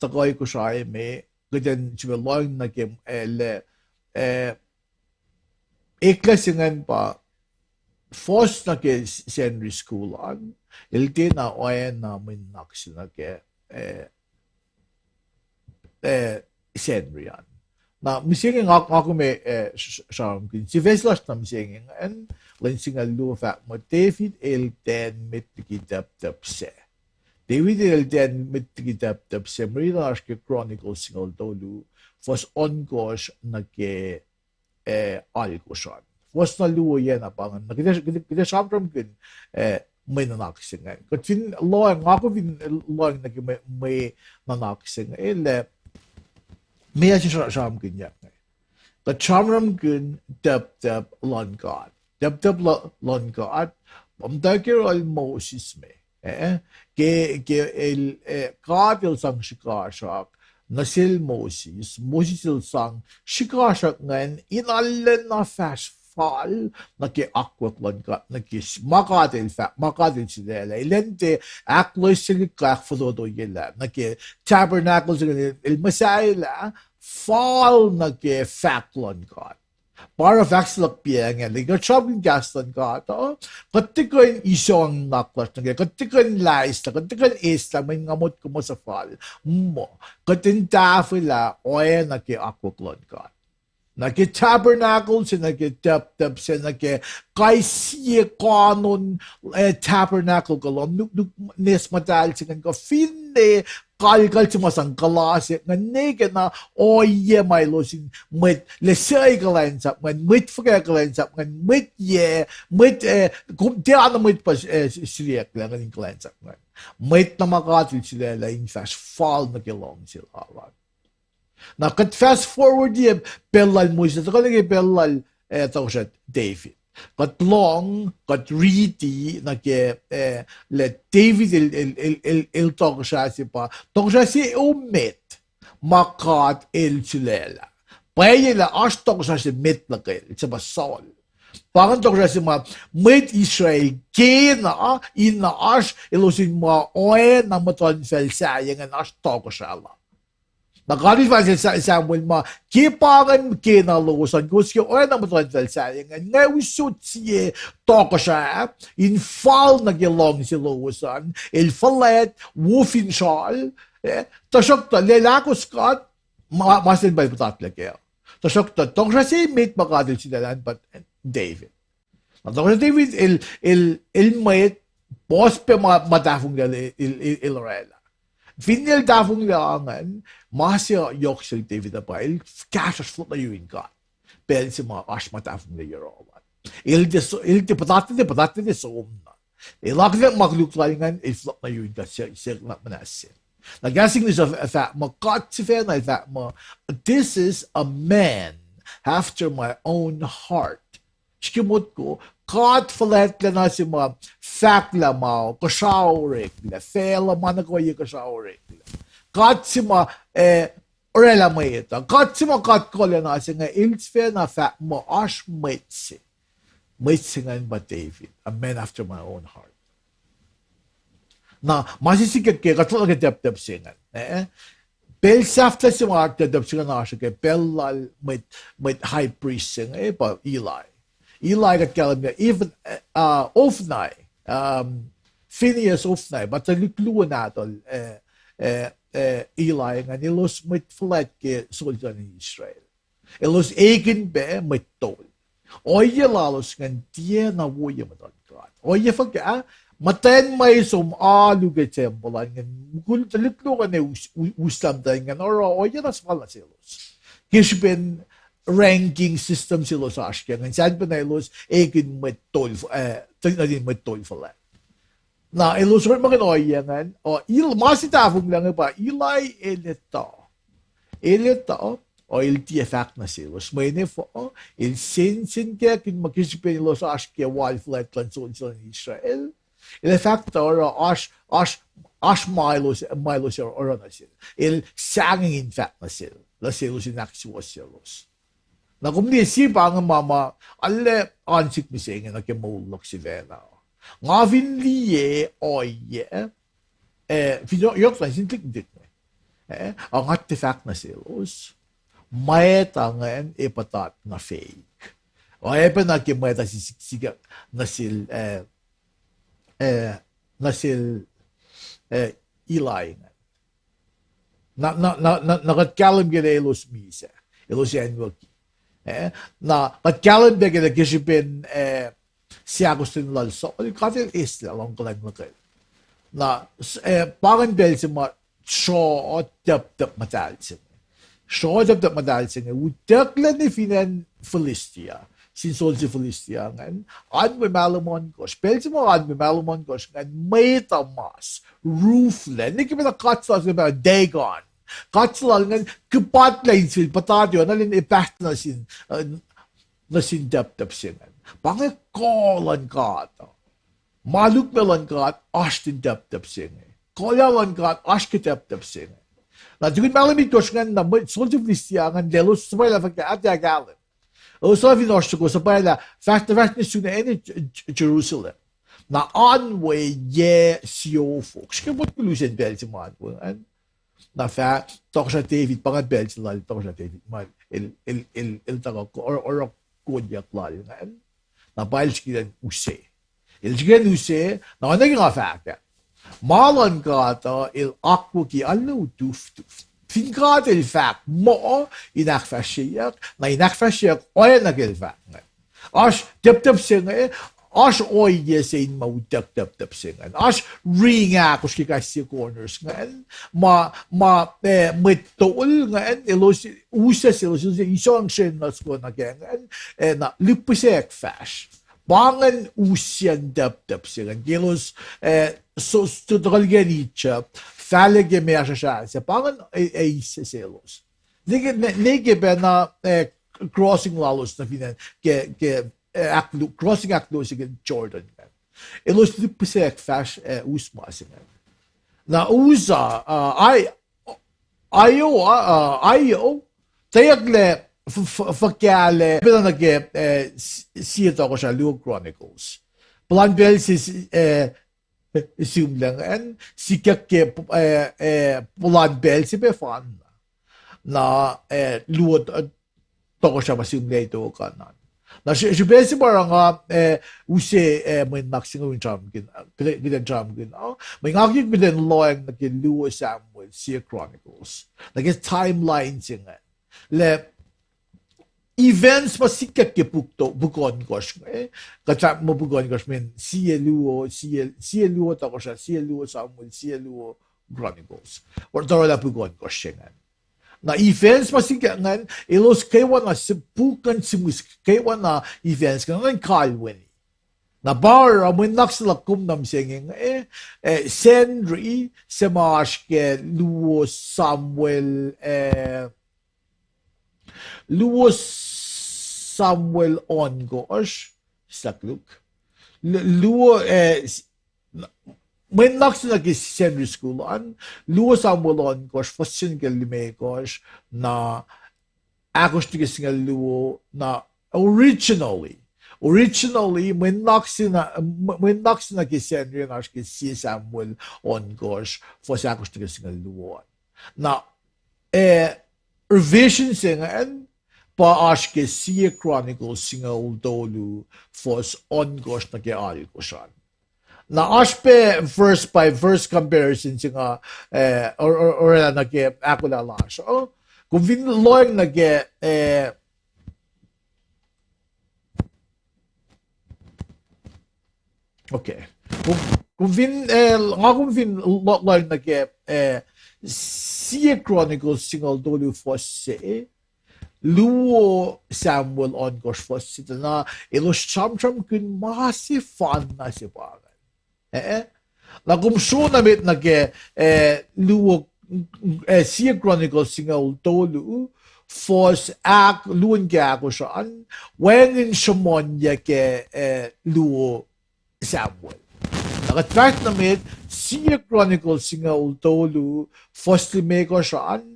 tuhkuh Kosrae me, kuht in sifilpac lohng nuh ke, eh, lah, eh, eklac se ingacn pa fohs nuh ke Sacnri School an, el tiacna oacna mwe nuhnak se nuh ke, eh, eh, Sacnri an. Na mihsenge nga, nga kom, eh, s-, s-, sramsramkihn sifac se lasr nuh mihsenge ingacn, lwen singucul luo fahk muh David el tacn met liki tacptacp sac. David el tacn met liki tacptacp sac, mwe riti oasr ke Chronicles singucul tolu, fuhs ohnkohsr nuh ke, eh, alkohsr an. Fuhs na luo oacna pa ingacn. Na kuht ac, kuht ac, kuht ac sramsramkihn, eh, mwe nuhnak se ingacn. Kuht fin lohng, nga kom fin lohng nuh ke mwe, mwe nuhnak se inge, lah meac se sra-, sramsramkihnyuck inge. Kuht sramsramkihn tacptacp luhn God. Tacptacp lu-, luhn God, pa muhta ke yohrohl Moses me. Eh, ke, ke el, eh, God el sang srihkasrak nuh sel Moses, Moses el sang srihkasrak ingacn in arulacna fahsr fal nuh ke akwuck luhn God, nuh ke s-, ma God el fah-, ma God el sulaclah. El enenuh in tiac ahkloeselihk kuh ahkfototoyelah nuh ke tabernacle se ingacn el, el muhsahelah fal nuh ke fahk luhn God. Pa oruh fahk se luhk piac inge, lah kuht sramsramkihn kahs luhn God uh, kuht tiac kuh in isong nuhnak lasr nuh kac, kuht tiac kuh in laislah, kuht tiac kuh in eslah mweyen nga motko muh suhfal. Muh, kuht in tahfwelah oacna ke akwuck luhn God. Na ke tabernacle se, nuh ke tacptacp se, nuh ke kais sie koanon, eh, tabernacle kuh lohm nuk-, nuk-, nes muhtahl se ingacn kuh finne kalkal se ma sang kuhlase ingacn, ne ke na ohiyac ma elos in mwet, lah suc kuhlwacnsap ingacn, mwet fuhkah kuhlwacnsap ingacn, mwet yac, mwet, eh, kom tiacna mwet pa, eh, siliyucklac ingacn in kuhlwacnsap ingacn. Mwet na ma God el sulaclah in fahsr fal nuh ke luhngse lal an. Na kuht fast forwardiyac pacl lal Moses, tuhkuh nuh ke pacl lal, eh, tohkohsrah David. Kuht lohng, kuht riti nuh ke, eh, lah David el, el, el, el, el tohkohsrah se pa, tohkohsrah se emet ma God el sulaclah. Pwacye lah oasr tohkohsrah se met luhkel, se pa Saul. Pa ingacn tohkohsrah se ma mwet Israel kena, in oasr elos in ma oacna muhtuhnfacl sahyac ingacn oasr tohkohsrah la. Na God el fahk sel Sa-, Samuel ma, ke pa ingacn kena lowos an, kowos ke oacna muhtuhnfacl sahyac ingacn, nga usot sie tohkohsrah in fal nuh ke luhngse lowos an, el fuhlwact, wo finsral, eh, tuhsruhktuh lwelah kowos God, ma, ma se pa el puhtatlac kac. Tuhsruhktuh tohkohsrah se emet ma God el sulaclah an pa David. Na tohkohsrah David el, el, el mwet, puhs pac ma, ma tahfonglac el, el, el, el orwaclah. Finne el tahfonglac ingacn, ma se yohk sel David uh pa el kahsruhsr fohlohk nuh yurin God pacl se ma oasr ma tahfonglac yohrohl an. El tiac so-, el tiac puhtatlac, tiac puhtatlac, tiac som na. El akihlen ma koluk lal ingacn, el fohlohk nuh yurin God, se, se na muhnahs sel. Na kahs English uh fahk muh God sifacna el fahk muh, this is a man after my own heart. Srihke motko, God fuhlwactlacna se ma fahklah ma kuhsrao oreklac, facluh ma nuh kwewa kuhsrao oreklac. God se ma, eh, orwaclah mwet uh. God se ma God kuhlacna se inge, el sifacna fahk muh oasr mwet se. Mwet se ingacn pa David, a man after my own heart. Na ma se sikyak ke, kuht fohlohk ke tacptacp se ingacn, eh? Pacl sahflah se ma tacptacp se ingacn oasr ke pacl lal mwet, mwet high priest se inge, eh, pa Eli. Eli kuht kahlwem ke, even, uh, Hophni, um, Phinehas, Hophni, pa tuhlihk luo nahtuhl, eh, eh, eh, Eli ingacn, elos mwet fuhlwact ke soldier in Israel. Elos ekihn pac mwet tol. Ohiyac lalos ingacn tiacna woiyac muhtuhn God. Ohiyac fuhkah? Muhtwacn ma som alu ke tempuhl an ingacn, mukul tuhlihk luo ingacn us-, u-, uslah muhtwacn ingacn, oruh ohiyac na suhfal nuh selos. Ke srihpen ranking system se elos oasr ke ingacn, sacn pacna elos ekihn mwet tol, eh, nuhtin mwet tolfuhlwact. Na elos orekmakihn ohiyac ingacn, uh, El-, ma se tahfonglac inge pa Eli el etuh. El etuh, uh, el tiac fahk nuh selos. Mweyen efuh, uh, el sensenkackihn ma ke srihpen elos oasr ke wal fuhlwact luhn solse luhn Israel. El ac fahk tuh oruh oasr, oasr, oasr ma elos, ma elos oruh nuh sel. El sahngweng in fahk nuh sel, nuh selos in ahksuwohsyelos. Na kom liye sie pa inge ma ma, arlac oan sihk mihsenge nuh ke moul luhk sifacna. Nga fin liye ohiyac, eh, fin yohk na sin tuhlihk nuhtihk inge, eh, ac nga tiac fahk nuh selos, mwet ingacn ac puhtat nuh feik. Oacyacpac nuh ke mwet uh sik-, sikyak nuh sel, eh, eh, nuh sel, eh, Eli ingacn. Na, na, na, na, na kuht kahlwem ke lah elos misac, elos anwucki. Eh, na kuht kahlwem pac ke lah ke srihpen, eh, seahkostwen lal Saul, God El eislah luhng kuhlwacng luhkel. Na, s-, eh, pa ingacn pacl se ma sruoh tacptap muhtahl se inge. Sruoh tacptap muhtahl se inge utucklac nuh fin acn Philistia, sin solse Philistia ingacn, oan we mahlwem ohnkohsr. Pacl se ma oan we mahlwem ohnkohsr ingacn, mwet uh mas ruflac, ne ke pacna god se lal ingacn pa Dagon. God se lal ingacn kihpatlac in sifil puhtati oacna lwen epahsr nuh sin, uh, nuh sin tacptap se ingacn. Pa inge kuh luhn God uh. Ma lukmac luhn God oasr in tacptap se inge. Kuhlwacng luhn God oasr ke tacptap se inge. Na tukun mahlwem itkohsr ingacn na mwet solse Philistia ingacn, elos suhpwaclah fuhkah, atac kahlwem. Elos fin oasr soko suhpwaclah, fahsr, fahsr nuh sun acn Jerusalem. Na oan we yac siofok. Srihke motko lusen pacl se ma oan we ingacn. Na fah, tohkohsrah David, pa ingacn pacl se lal tohkohsrah David, ma el, el, el, el tuhkuh, or-, oruh kolyuck lal ingacn. Na pa el srihke in use. El srihke in use, na oacna ke nga fahk ah, ma luhn God uh el akwucki arlac utuftuf. Fin God El fahk muh in ahkfahsryeyuck, na in ahkfahsryeyuck oacna ke El fahk ingacn. Oasr tacptap se inge, oasr ohiyac se in ma utuck tacptap se ingacn. Oasr ring ahkosr ke kais sie corners ingacn. Ma, ma, eh, mwet tol ingacn, elos, usac selos, elos isong sren nuh soko nuh ke ingacn, eh, na lihpihsack fahsr. Pa ingacn usiacn tacptap se ingacn. Ke elos, eh, so, so, tuhkuhlkihn Egypt, fahlac ke meac srasra se, pa ingacn, eh, eh, eis selos. Ne ke, ne, ne ke pacna, eh, crossing lalos nuh fin acn, ke, ke, eh, ahklu-, crossing ahkluo se ke Jordan ingacn. Elos lihpihsack fahsr, eh, us ma se ingacn. Na us uh, uh, ai, aio, uh, aio, teyucklac f-, f-, fuhkah lac, pacna nuh ke, eh, s-, sie tohkohsrah luo Chronicles. Puhlan pacl se, eh, sihmlac ingacn, sikyak ke, eh, eh, puhlan pacl se pac fanna. Na, eh, luo, eh, tohkohsrah ma sihmlac tok an. Na srihpac se ma oruh nga, eh, use, eh, mwe nuhnak se inge in sramsramkihn, kuht in sramsramkihn, uh, mwe nuhnak se kuht in lohacng nuh ke luo Samuel, sie Chronicles. Nuh ke timeline se inge. Lah events ma sikyak ke puk to-, puk ohnkohsr inge, kuht fahk muh puk ohnkohsr, mweyen sie luo, sie, sie luo tohkohsrah, sie luo Samuel, sie luo Chronicles. Or torlah puk ohnkohsr se ingacn. Na events ma sikyak ingacn, elos kwewana si-, puk ingacn sihmihs kwewana events ingacn kalweni. Na pa oruh mwe nuhnak se luhk kom nuh mihsenge inge, eh, Sacnri, se ma oasr ke luo Samuel, eh, luo Samuel ohnkohsr, sakluk. Lu-, luo, eh, s-, mwe nuhnak se nuh ke Sacnri School an, luo Samuel ohnkohsr, fuhs se nuh ke limekohsr, na ahkosr nuh ke singucul luo, na originally, originally, mwe nuhnak se na, mwe nuhnak se nuh ke Sacnri an oasr ke sie Samuel ohnkohsr, fuhs ahkosr nuh ke singucul luo an. Na, eh, revision se ingacn, pa oasr ke sie Chronicles singucul tolu, fuhs ohnkohsr nuh ke alkosr an. Na oasr pac verse by verse comparison se inge, eh, or-, or-, orwaclah nuh ke ahkolah lasr uh. Kom fin lohacng nuh ke, eh, okay. Kom, kom fin, eh, nga kom fin lo-, lohacng nuh ke, eh, sie Chronicles singucul tolu fuhs se, Luo Samuel ohnkohsr fuhs se tuh na elos sramsramkihn ma sefanna se pa ingacn. Eh, na kom sro na met nuh ke, eh, luo, eh, Sie Chronicles singucul tolu, fuhs ahk-, luo nuh ke ahkosr an, wacngihn sruhmuhnyuck ke, eh, luo Samuel. Na kuht fahsr nuh met, Sie Chronicles singucul tolu, fuhs limekohsr an,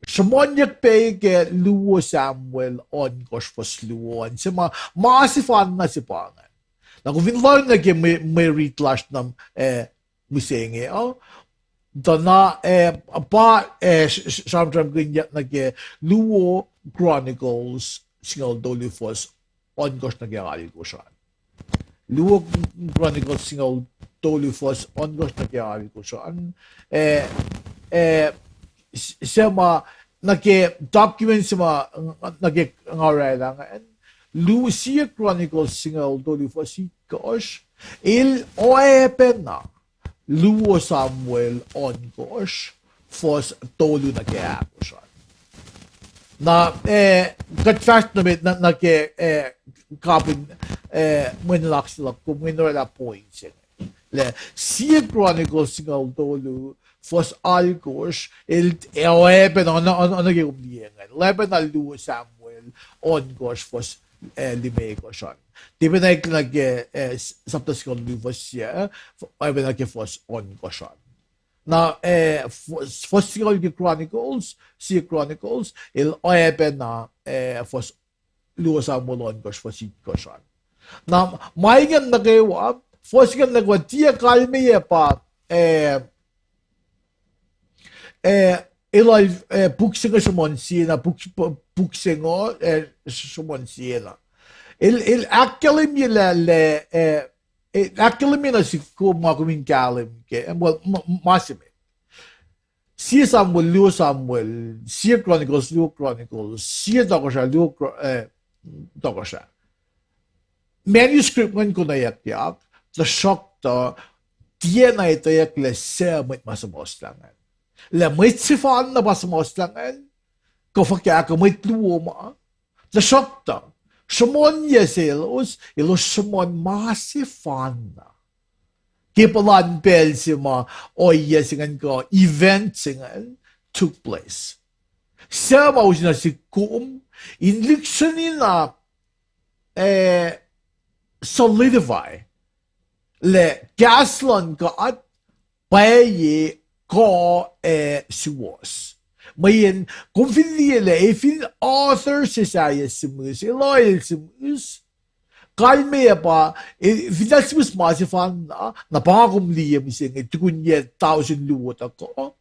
sruhmuhnyuck pac ke luo Samuel ohnkohsr fuhs luo an, se ma, ma sefanna se pa ingacn. Na kom fin lohng nuh ke mwe, mwe rit lasr na, eh, mihsenge uh, tuh na, eh, pa, eh, s-, s-, sramsramkihnyuck nuh ke luo Chronicles singucul tolu fuhs ohnkohsr nuh ke alkosr an. Luo Chronicles singucul tolu fuhs ohnkohsr nuh ke alkosr an. Eh, eh, s-, se ma nuh ke document se ma nuh ke nga orwaclah ingacn. Lu-, Sie Chronicles singucul tolu fuhs itkohsr. El oacpacna luo Samuel ohnkohsr, fuhs tolu nuh ke ahkosr an. Na, eh, kuht fahsr nuh met nuh, nuh ke, eh, kapin, eh, mwe nuhnak se luhk kom in orwaclah point se inge. Lah Sie Chronicles singucul tolu, fuhs alkosr, el, eh, oacpacna, oacpacna, oacpacna ke kom liye ingacn. Oacpacna luo Samuel ohnkohsr fuhs, eh, limekohsr an. Tiac pacna eklac nuh ke, eh, s-, sapta singucul luo fuhs se, oacpacna ke fuhs ohnkohsr an. Na, eh, fuhs, fuhs singucul ke Chronicles, Sie Chronicles, el oacpacna, eh, fuhs luo Samuel ohnkohsr fuhs itkohsr an. Na, ma ingacn nuh kwewa, fuhs ingacn nuh kwewa tiac kalmeyac pa, eh, eh, elos, eh, puk se inge sruhmuhn sie na, puk, puk se inge, eh, sruhmuhn sie na. El, el ahkkahlwemye lah, lah, eh, eh, ahkkahlwemye na sihk kom ma kom in kahlwem ke, eh, well, ma, ma se met. Sie Samuel, luo Samuel, Sie Chronicles, luo Chronicles, Sie Tohkohsrah, luo Chro-, eh, Tohkohsrah. Manuscript ingacn konweyuckyak, tuhsruhktuh tiacna etweyuck lah suc mwet ma suhmuhslah ingacn. Lah mwet sefanna pa suhmuhslah ingacn, kuh fuhkah, kuh mwet luo ma. Tuhsruhktuh, sruhmuhnyuck se elos, elos sruhmuhn ma sefanna ke puhlan pacl se ma ohiyac se ingacn kuh event se ingacn took place. Suc ma use nuh sihk kom in lihksreni na, eh, solidify lah kahs luhn God pwacye kuh ac suwohs. Mweyen kom fin liye lah, eh, fin author se sahyac sihmihs, elos el sihmihs, kalmeyac pa, eh, fin el sihmihs ma sefanna, na pa nga kom liye mihsenge tukun yac tausin luo tuhkuh,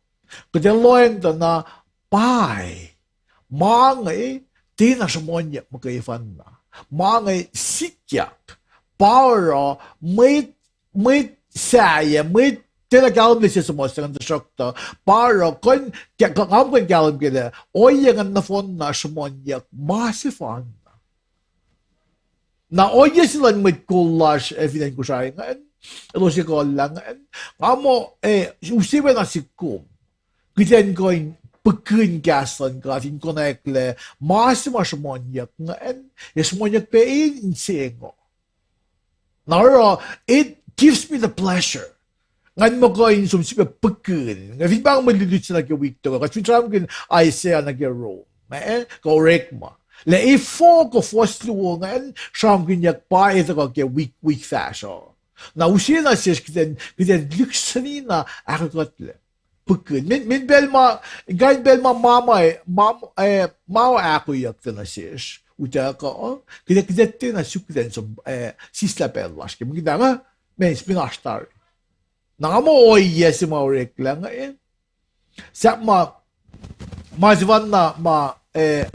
kuht ac lohacng tuh na pa, ma inge tiacna sruhmuhnyuck muhkwefanna. Ma inge sikyak, pa oruh mwet, mwet sahyac, mwet tiacna kahlwem lah suc suhmuhslah ingacn, tuhsruhktuh pa oruh kuh in, nga muh kuh in kahlwem ke lah ohiyac ingacn nohfohn na sruhmuhnyuck ma sefanna. Na ohiyac se luhn mwet kol lasr, eh, fin acn Kosrae ingacn, elos ekuhllah ingacn, nga muh, eh, use pacna sihk kom, kuht in kuh in pihkihn kahs luhn God in konwacack lah ma se ma sruhmuhnyuck ingacn, ac sruhmuhnyuck pac inse ingoh. Na oruh, it gives me the pleasure. Ngan muh kuh in som sip pihkihn. Nga fin pahng mwe lutlut se nuh ke wik tuhkuh, kuht fin sramsramkihn Isaiah nuh ke Rome, eh, kuh Orekma. Lah efuh kuh fuhs luo ingacn sramsramkihnyuck pa etuh kuh ke wik, wik fahsruh. Na use na sesr kuht in, kuht in lihksreni na ahkuhtlac pihkihn. Min, min pacl ma, kain pacl ma, ma, ma, ma, eh, ma ahkoeyuck tuh nuh sesr utuckuh, kuht, kuht tiacna suk kuht in som, eh, sislah pacl lasr ke. Mweyen kuht, ma, ma, ma oasr tari. Na nga muh ohiyac se ma oreklac inge, eh, sahp ma, ma sefanna ma, eh,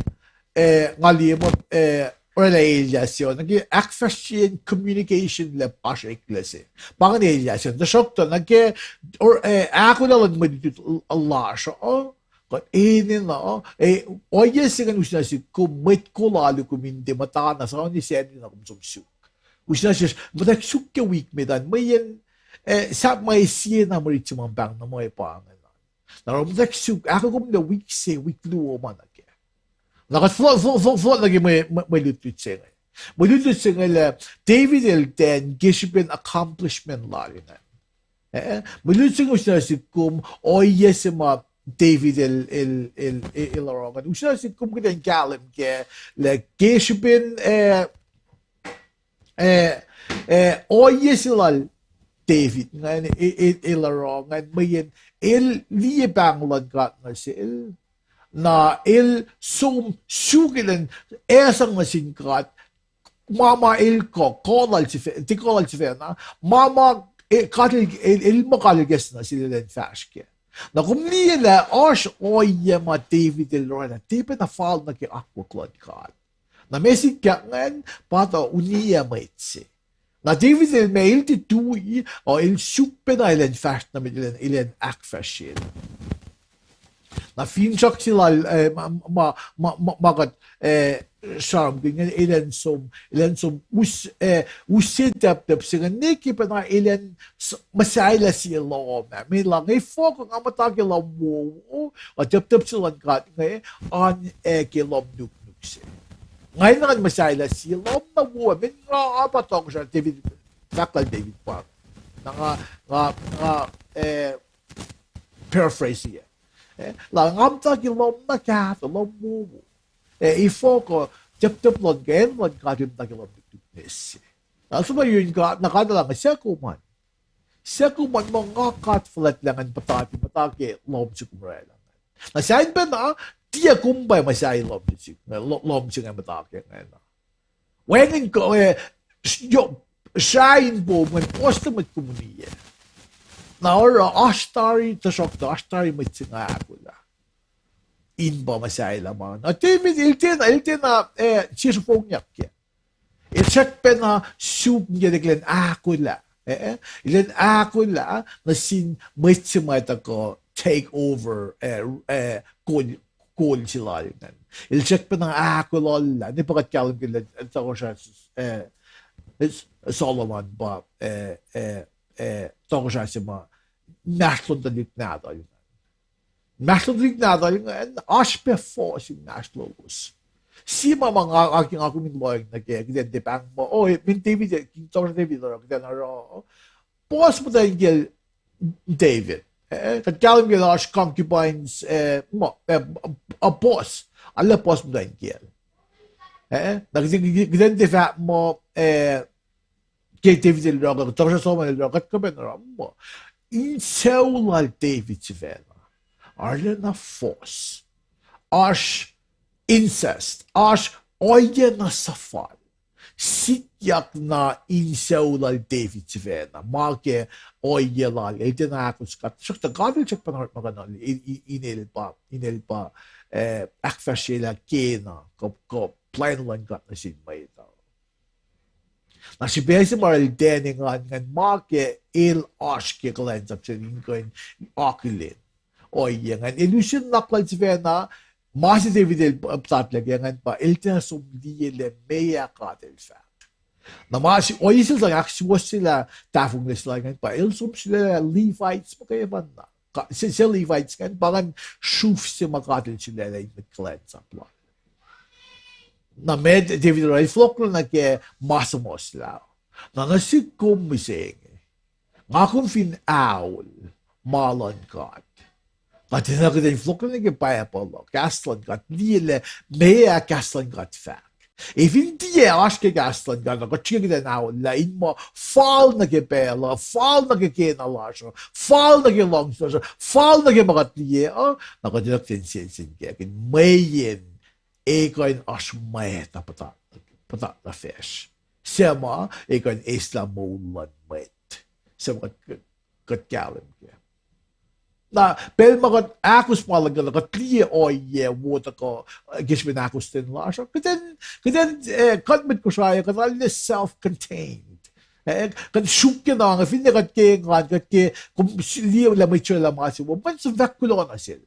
eh, nga liye muh, eh, orwaclah elyah se uh nuh ke ahkfahsryeyacn communication lah oasr eklac se. Pa ingacn elyah se uh. Tuhsruhktuh nuh ke, or, eh, ahkolah luhn mwe lutlut lasr uh, kuh enenuh, eh, ohiyac se ingacn use na sihk kom mwet kol alu kom in tiac muhtana, soani sacnri na kom som suk. Use na sesr, muhtwacwacack suk ke wik met an, mweyen, eh, sahp ma sie na mwe rit se ma pahng na muh pa ingacn. Na oruh muhtwacwacack suk, ahkolah kom lah wik se, wik luo ma nuh kac. Na kuht fo-, fo-, fo-, fohlohk nuh ke mwe, mwe, mwe lutlut se inge. Mwe lutlut se inge lah David el ten ke srihpen accomplishment lal ingacn. Eh, mwe lutlut se inge use nuh sihk kom ohiyac se ma David el, el, el, el, el oruh ingacn. Use nuh sihk kom kuht in kahlwem kac lah ke srihpen, eh, eh, eh, ohiyac se lal David ingacn, e-, e-, el oruh ingacn, mweyen el liye pahng luhn God nuh sel, na el som suk elan asang nuh sin God, ma ma el kuh, kuh lal sifa-, tiac kuh lal sifacna, ma ma, eh, God el, el, el muh God el kahs nuh sel elan fahsr kac. Na kom liye lah oasr ohiyac ma David el orwaclah, tiac pacna fal nuh ke akwuck luhn God. Na ma sikyak ingacn, pa tuh uniyac mwet se. Na David el ma el tiac tui, uh, el suk pacna elan fahsr nuh met, elan, elan ahkfahsryel. Na finsrak se lal, eh, ma, ma, ma, ma, ma kuht, eh, sramsramkihn ingacn, elan som, elan som us-, eh, use taptap se inge, ne ke pacna elan s-, muhsahelah sie lohm ah. Mweyen lah inge fokoko nga muhta ke lohm wowo, uh, taptap se luhn God inge, an, eh, ke lohm nuknuk se. Nga enenuh in muhsahelah sie lohm na wo ah, mweyen nga pa tohkohsrah David, fahk lal David pa. Na nga, nga, nga, eh, paraphrase ah. Eh, lah nga muhta ke lohm na kahto, lohm wowo. Eh, efuh kuh, taptap luhn God, acn luhn God el muhta ke lohm nuknuk se. Na el som na yurin God, na God el lah inge, suc kom an. Suc kom an, muh nga God fuhlwactlacna ingacn puhtati muhta ke lohm se kom orwaclah ingacn. Na sahyacn pacna, tiac kom pa muhsahi lohm se, lo-, lohm se inge muhta ke ingacn. Wacngihn kuh, eh, s-, yo, srain po ingacn, puhs tuh mwet kom uniyac. Na oruh oasr tari, tuhsruhktuh oasr tari mwet se inge ahkolah in pa muhsahelah ma. Na David, el tiacna, el tiacna, eh, sesr fongyak kac. El srackpacna suk nuh ke elan ahkolah. Eh, elan ahkolah nuh sin mwet se ma tuhkuh take over, eh, eh, kol, kol se lal ingacn. El srackpacna ahkolah lah, ne pa kuht kahlwem ke lah, eh, tohkohsrah, eh, Solomon pa, eh, eh, eh, tohkohsrah se ma inmahsrlon tuhlihk nahtuhl ingacn. Inmahsrlon tuhlihk nahtuhl ingacn, oasr pac fohs inmahsrlolos. Sie ma ma nga, nga, nga kom in lohacng nuh kac, kuht in tiac pahng muh, oh, eh, mweyen David, eh, King David oruh, kuht in oruh, puhs muhtwacn kiyacl David. Eh, kuht kahlwem ke lah oasr concubines, eh, ma, eh, uh, puhs, arlac puhs muhtwacn kiyacl. Eh, na kuht, kuht in tiac fahk muh, eh, ke David el oruh, kuht, tohkohsrah Solomon el oruh, kuht kuh pacna oruh muh, insewowo lal David sifacna arulacna fohs, oasr incest, oasr ohiyac na suhfal sikyak na insewowo lal David sifacna, ma ke ohiyac lal, el tiacna ahkos God, tuhsruhktuh God el srackpacna orekmakihnuhl in, in, in el pa, in el pa, eh, ahkfahsryelah kena, kuh, kuh plwacn luhn God nuh sin mwet uh. Na srihpac se ma el tiacna engan ingacn ma ke el oasr ke kuhlwacnsap se in kuh in akihlen ohiyac ingacn. El use nuhnak lal sifacna, ma se David el puhtatlac ke ingacn pa el tiacna som liye lah meac God el fahk. Na ma se ohiyac se el sang ahksuwohsyelah tahfonglac se lal ingacn pa el som sulaclah Levites muhkwena. Ka-, se, se Levites ingacn pa ingacn sruf se ma God el sulaclah in mwet kuhlwacnsap lal. Na met David el fohlohklah nuh ke ma suhmuhslah. Na nuh sihk kom mihsenge, nga kom fin aol ma luhn God, kuht enenuh kuht in fohlohklah nuh ke Bible uh, kahs luhn God, liye lah meac kahs luhn God fahk. Ac fin tiac oasr ke kahs luhn God, na kuht srihke kuht in aol lah in muh fal nuh ke pacl uh, fal nuh ke kena lasr uh, fal nuh ke luhngse lasr uh, fal nuh ke ma kuht liye uh, na kuht enenuh kuht in sensenkackihn mweyen ac kuh in oasr mwacta puhtat, puhtat nuh facsr, suc ma ac kuh in eslah moul luhn mwet, suc ma kuht, kuht kahlwem kac. Na pacl ma kuht ahkos ma luhn God, kuht liye ohiyac wo tuhkuh ke srihpen ahkostwen lasr uh, kuht in, kuht in, eh, kuht mwet Kosrae uh, kuht arlac self-contained. Eh, kuht sruhkwac na inge, finne kuht ke engan, kuht ke, kom liye lah mwet srwaclah ma se wo, mwet se fahk kuloh nuh sel.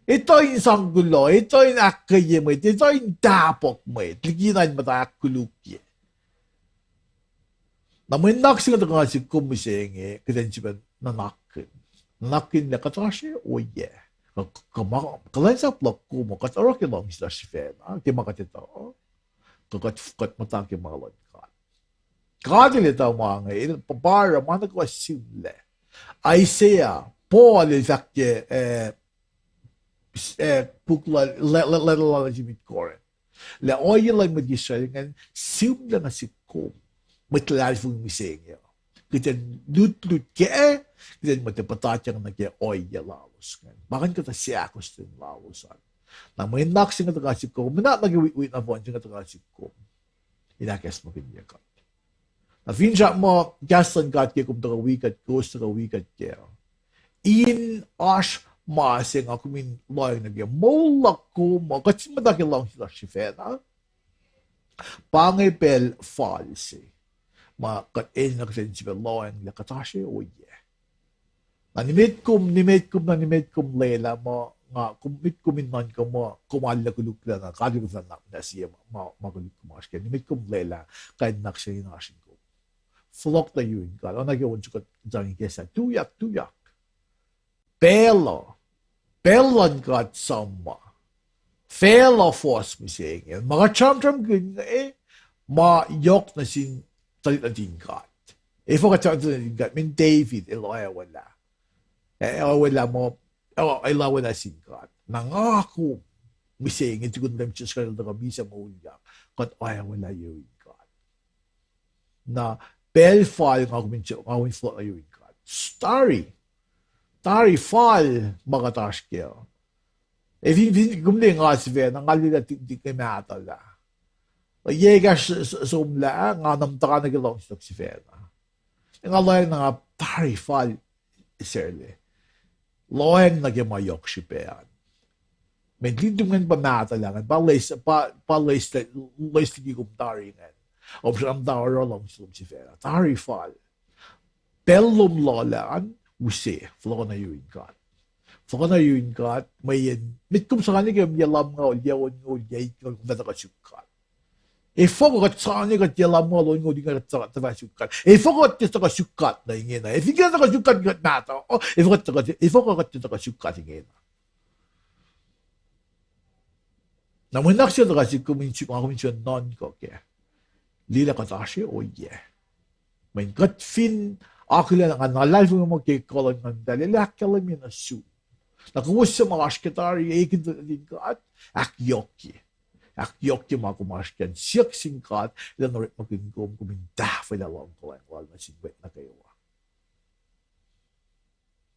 Etuh in sang kuloh, etuh in ahkkweye mwet, etuh in tahpuhk mwet, likina in muhta ahkkolukye. Na mwe nuhnak se inge tuhkuh nuh sihk kom mihsenge, kuht in sifilpac nuhnakkihn. Nuhnakkihn lah kuht oasr ohiyac. Kuh, kuh ma, kuhlwacnsap luhk kom uh, kuht oruh ke luhngse lasr sifacna ke ma kuht etuh, kuh kuht, kuht muhta ke ma luhn God? God El etuh ma inge, El pa-, pa oruh ma nuh kwewa sihmlac. Isaiah, Paul el fahk ke, eh, eh, puk lal, le-, le-, letuh lal nuh sin mwet Corinth, lah ohiyac luhn mwet Israel ingacn sihmlac nuh sihk kom, mwet luhlahlfongi mihsenge uh. Kuht in lutlut kac, kuht in muhta puhtatyang nuh ke ohiyac lalos ingacn. Pa ingacn kuhtuh seahkostwen lalos an. Na mwe nuhnak se inge tuhkuh sihk kom, mwe nuhnak nuh ke wi-, wi nohfohn se inge tuhkuh sihk kom in ahkacsmakihnye kuht. Na finsrak muh kahs luhn God ke kom tuhkuh wi kuht, kowos tuhkuh wi kuht kac, in oasr ma se nga kom in lohacng nuh ke moul luhk kom uh, kuht fin muhta ke luhngse lasr sifacna, pa inge pacl fal se ma kuht enenuh kuht in sifil lohacng lah kuht oasr ohiyac. Na nimet kom, nimet kom, na nimet kom lwelah muh, nga, kom, nimet kom in nuhnkuh muh kom arlac koluklacna, God El koflah nuhnak muhnahs sie ma, ma, ma koluk kom oasr kac. Nimet kom lwelah kain nuhnak se in oasr in kom, fohlohk nuh yurin God. Oacna ke on soko kuht sang ikacslah, tuyak, tuyak. Pacl uh, pacl luhn God summa. Facluh fohs mihsenge. Ma kuht sramsramkihn inge, ma yohk nuh sin tuhlihk nuhtin God. Efuh kuht tuhlihk nuhtin God? Min David el oacwalah. Eh, oacwalah muh, eh, el oacwalah sin God. Na nga kom mihsenge tukun Leum Jisus Kraist El tuhkuh misac moulyak, kuht oacwalah yurin God. Na pacl fal nga kom in, nga kom in fohlohk nuh yurin God. Tari, tari fal ma kuht oasr kac. Ac fin, fin kom liye nga sifacna, nga liye lah ti-, ti-, ke mahtuhlah. Yac ekahsr s-, s-, somlah, nga na muhta nuh ke luhngse luhk sifacna. Nga lohacng na nga tari fal, Sarla, lohacng nuh ke ma yohk srihpac an. Mweyen lihtum ingacn pa mahtuhlah ingacn, pa loes-, pa, pa loes-, loes liki kom tari ingacn. Kom sramsram oruh luhngse lom sifacna. Tari fal. Pacl lom lula an, use, fohlohk nuh yurin God. Fohlohk nuh yurin God, mweyen met kom sangani ke yac lumngaul, yac onngoul, yac itngoul, kom fah tuhkuh suk God. Efuh kuh kuht sangani kuht yac lumngaul, onngoul, itngoul, kuht tuhkuh suk God? Efuh kuh kuht tuhkuh suk God nuh ingena? Efuh kuh kuht tuhkuh suk God, kuht mahtuh? Efuh kuh kuht tuhkuh, efuh kuh kuht tuhkuh suk God ingena? Na mwe nuhnak se tuhkuh sihk kom in suk, nga kom in suk nuhnkuh kac. Liye lah kuht oasr ohiyac. Mweyen kuht fin akihlen, nga na luhlahlfongi muh ke kuh luhn Nguhn Muhtahl El ahkkahlwemye nuh sum. Na kowos suc ma oasr ke tari ekihn tuhlihk nuhtin God, ahkyohkye. Ahkyohkye ma kom oasr kac an, siyuck sin God, elan orekmakihn kom, kom in tahfwelah luhngkuhlwacng Lal nuh sin mwet nuh kwewa.